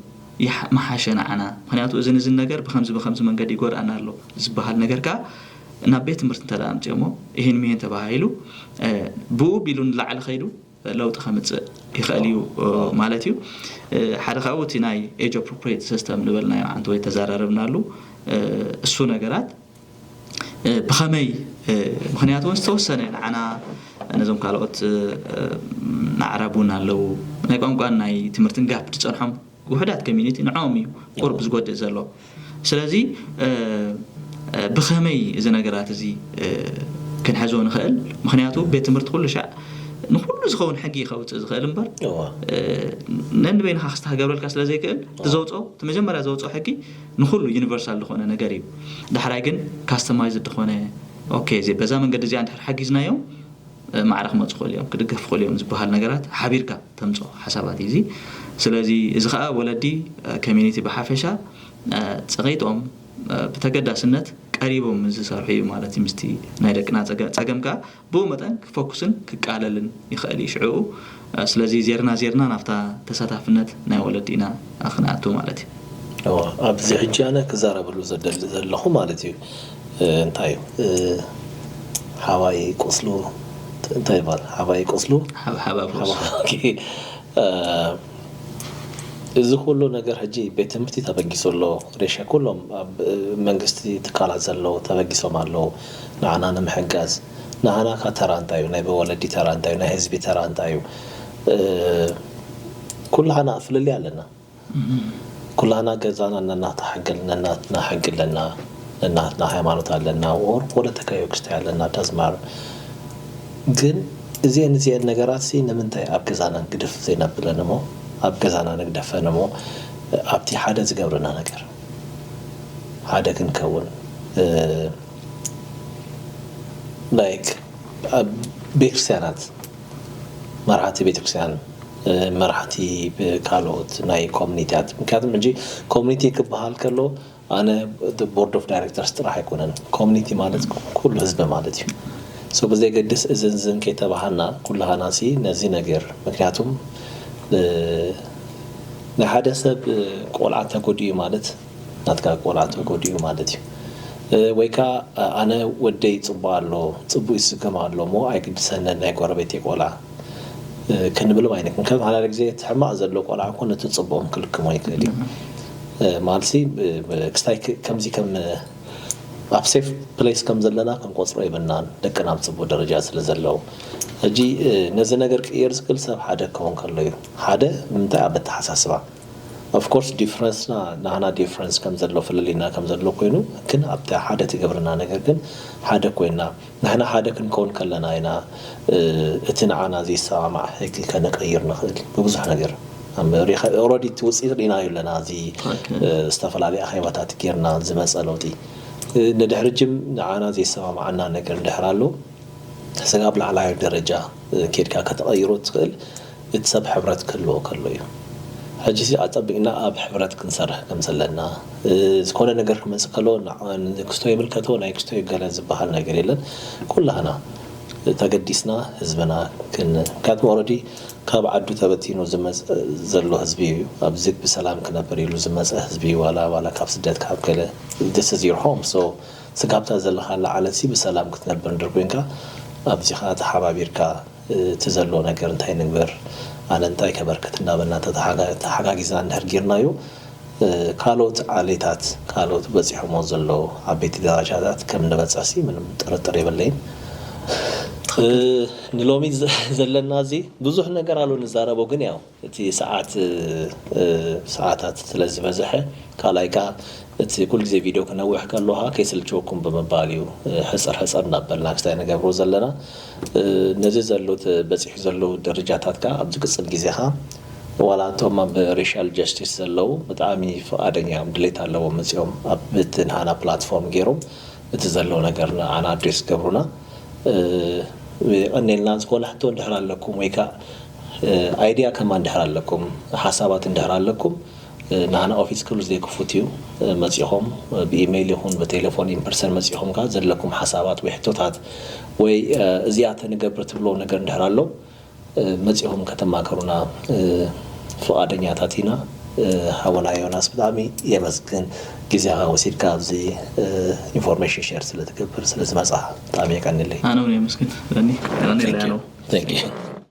ምሓሸ ንዓና። ምክንያቱ እዚ ንዚ ነገር ብከምዚ ብከምዚ መንገዲ ይጎድኣና ኣሎ ዝበሃል ነገር ከዓ ናብ ቤት ትምህርቲ እንተ ኣምፅኦሞ ይህን ሚሄን ተባሂሉ ብኡ ቢሉ ንላዕሊ ከይዱ ለውጢ ከምፅእ ይኽእል እዩ ማለት እዩ። ሓደ ካብኡ እቲ ናይ age appropriate system ዝበልናዮ ዓንተ ወይ ተዘራረብናሉ እሱ ነገራት ብኸመይ ምክንያቱ ዝተወሰነ ንዓና ነዞም ካልኦት ንዓራብ እውን ኣለዉ ናይ ቋንቋን ናይ ትምህርትን ጋፕ ዝፀንሖም ውሕዳት ኮሚኒቲ ንዕኦም እዩ ቁርብ ዝጎድእ ዘሎ። ስለዚ ብኸመይ እዚ ነገራት እዚ ክንሕዞ ንኽእል? ምክንያቱ ቤት ትምህርቲ ኩሉ ሻዕ ንኩሉ ዝኸውን ሕጊ ከውፅእ ዝኽእል እምበር ነንበይንኻ ክስተሃገብረልካ ስለ ዘይክእል እቲ ዘውፅኦ እቲ መጀመርያ ዘውፅኦ ሕጊ ንኩሉ ዩኒቨርሳል ዝኾነ ነገር እዩ። ዳሕራይ ግን ካስተማይዝ ዝኾነ ኦኬ በዛ መንገዲ እዚኣ እንድሕር ሓጊዝናዮም ማዕረ ክመፁ ክእሉ እዮም ክድገፍ ክእሉ እዮም ዝበሃል ነገራት ሓቢርካ ተምፅኦ ሓሳባት እዩ እዚ። ስለዚ እዚ ከዓ ወለዲ ኮሚኒቲ ብሓፈሻ ፀቒጦም ብተገዳስነት ቀሪቦም ዝሰርሑ እዩ ማለት እዩ ምስቲ ናይ ደቅና ፀገም ከዓ ብኡ መጠን ክፈኩስን ክቃለልን ይኽእል እዩ ሽዕኡ። ስለዚ ዜርና ዜርና ናብታ ተሳታፍነት ናይ ወለዲ ኢና ክንኣቱ ማለት እዩ። ኣብዚ ሕጂ ኣነ ክዛረበሉ ዘለኹ ማለት እዩ እንታይ እዩ ሓባይ ቁስሉ እንታይ ይባል ሓባይ ቁስሉ እዚ ኩሉ ነገር ሕጂ ቤት ትምህርቲ ተበጊሱ ኣሎ ሬሸ ኩሎም ኣብ መንግስቲ ትካላት ዘለዉ ተበጊሶም ኣለዉ ንዓና ንምሕጋዝ ንዓና ካ ተራ እንታይ እዩ ናይ ብወለዲ ተራ እንታይ እዩ ናይ ህዝቢ ተራ እንታይ እዩ ኩላና ፍልልይ ኣለና ኩላና ገዛና ነናትና ሕጊ ኣለና ነናትና ሃይማኖት ኣለና or political ክስታይ ኣለና doesn't matter ግን እዚአን እዚአን ነገራት ሲ ንምንታይ ኣብ ገዛና ግድፍ ዘይነብለን እሞ ኣብ ገዛና ንግደፈን እሞ ኣብቲ ሓደ ዝገብረና ነገር ሓደ ክንከውን like ቤተክርስትያናት መርሓቲ ቤተክርስትያን መራሕቲ ካልኦት ናይ ኮሚኒቲያት ምክንያቱም ሕጂ ኮሚኒቲ ክበሃል ከሎ ኣነ board of directors ጥራሕ ኣይኮነን ኮሚኒቲ ማለት ኩሉ ህዝቢ ማለት እዩ so ብዘየገድስ እዝን ዝን ከይተባሃልና ኩላሃና ሲ ነዚ ነገር ምክንያቱም ናይ ሓደ ሰብ ቆልዓ ተጎዲኡ ማለት ናትካ ቆልዓ ተጎዲኡ ማለት እዩ ወይ ከዓ ኣነ ወደይ ፅቡቅ ኣሎ ፅቡቅ ይስከም ኣሎ ሞ ኣይግድሰንን ናይ ጎረቤት ቆልዓ ክንብል ማለት ከም ሓደ ግዜ እቲ ሕማቅ ዘሎ ቆልዓ እኮ ነቲ ፅቡቅም ክልክሞ ይክእል እዩ ማለትሲ ክስታይ ከምዚ ከም ኣብ safe place ከም ዘለና ክንቆፅሮ የብልናን ደቅና ኣብ ፅቡቅ ደረጃ ስለ ዘለዉ ሕጂ ነዚ ነገር ቅየር ዝክእል ሰብ ሓደ ክኸውን ከሎ እዩ ሓደ ንምንታይ ኣብ ኣተሓሳስባ Of course difference ና ናህና difference ከም ዘሎ ፍልልይና ከም ዘሎ ኮይኑ ግን ኣብቲ ሓደ ትገብርና ነገር ግን ሓደ ኮይና ንሕና ሓደ ክንከውን ከለና ኢና እቲ ንዓና ዘይሰማማዕ ሕጊ ከነቀይር ንኽእል ብብዙሕ ነገር already እቲ ውፅኢት ርኢናዮ ኣለና። እዚ ዝተፈላለዩ ኣኼባታት ጌርና ዝመፀ ለውጢ ንድሕሪ ጅም ንዓና ዘይሰማማዓና ነገር እንድሕር ኣሎ ስጋብ ላዕላዊ ደረጃ ኬድካ ከተቐይሮ ትኽእል እቲ ሰብ ሕብረት ክህልዎ ከሎ እዩ። ሕጂ ኣፀቢቕና ኣብ ሕብረት ክንሰርሕ ከም ዘለና ዝኾነ ነገር ክመፅእ ከሎ ክስቶ ይምልከቶ ናይ ክስቶ ገለ ዝበሃል ነገር የለን። ኩላህና ተገዲስና ህዝብና ምክንያቱም already ካብ ዓዱ ተበቲኑ ዝመፀ ዘሎ ህዝቢ እዩ። ኣብዚ ብሰላም ክነብር ኢሉ ዝመፀ ህዝቢ ዋላ ዋላ ካብ ስደት ካብ ገለ this is your home so ስጋብታ ዘለኻላ ዓለትሲ ብሰላም ክትነብር እንድር ኮይንካ ኣብዚኻ ተሓባቢርካ እቲ ዘሎ ነገር እንታይ ንግበር ኣነ እንታይ ከበርክት እንዳበልና ተተሓጋጊዝና እንድሕር ጌርናዮ ካልኦት ዓሌታት ካልኦት በፂሖሞ ዘለዉ ዓበይቲ ደረጃታት ከም ንበፅሕሲ ምንም ጥርጥር የብለይን። ንሎሚ ዘለና እዚ ብዙሕ ነገር ኣሎ ንዛረቦ ግን ያው እቲ ሰዓት ሰዓታት ስለ ዝበዝሐ ካልኣይ ከዓ እቲ ኩል ግዜ ቪድዮ ክነውሕ ከለኻ ከይስልችወኩም ብምባል እዩ ሕፅር ሕፅር እናበልና ክስታይ ንገብሮ ዘለና። ነዚ ዘሎ በፂሑ ዘለዉ ደረጃታት ከዓ ኣብ ዝቅፅል ግዜኻ ዋላ እቶም ኣብ racial justice ዘለዉ ብጣዕሚ ፍቓደኛ እዮም ድሌት ኣለዎም መፂኦም ኣብ እቲ ንሃና platform ገይሮም እቲ ዘሎ ነገር ንዓና address ክገብሩና የቐንየልና። ዝኾነ ሕቶ እንድሕር ኣለኩም ወይ ከዓ idea ከማን እንድሕር ኣለኩም ሓሳባት እንድሕር ኣለኩም ንዓና office ክሉ ዘይክፉት እዩ። መፂኹም ብ email ይኹን ብ telephone in person መፂኹም ከዓ ዘለኩም ሓሳባት ወይ ሕቶታት ወይ እዚኣ ተንገብር ትብልዎ ነገር እንድሕር ኣሎ መፂኹም ከተማክሩና ፍቓደኛታት ኢና። ሓወና ዮናስ ብጣዕሚ የመስግን ግዜኻ ወሲድካ ኣብዚ information share ስለ ትገብር ስለ ዝመፃኻ ብጣዕሚ የቀንለይ። ኣነ እውን የመስግን። ኒ ቀንለይ ኣለው። Thank you.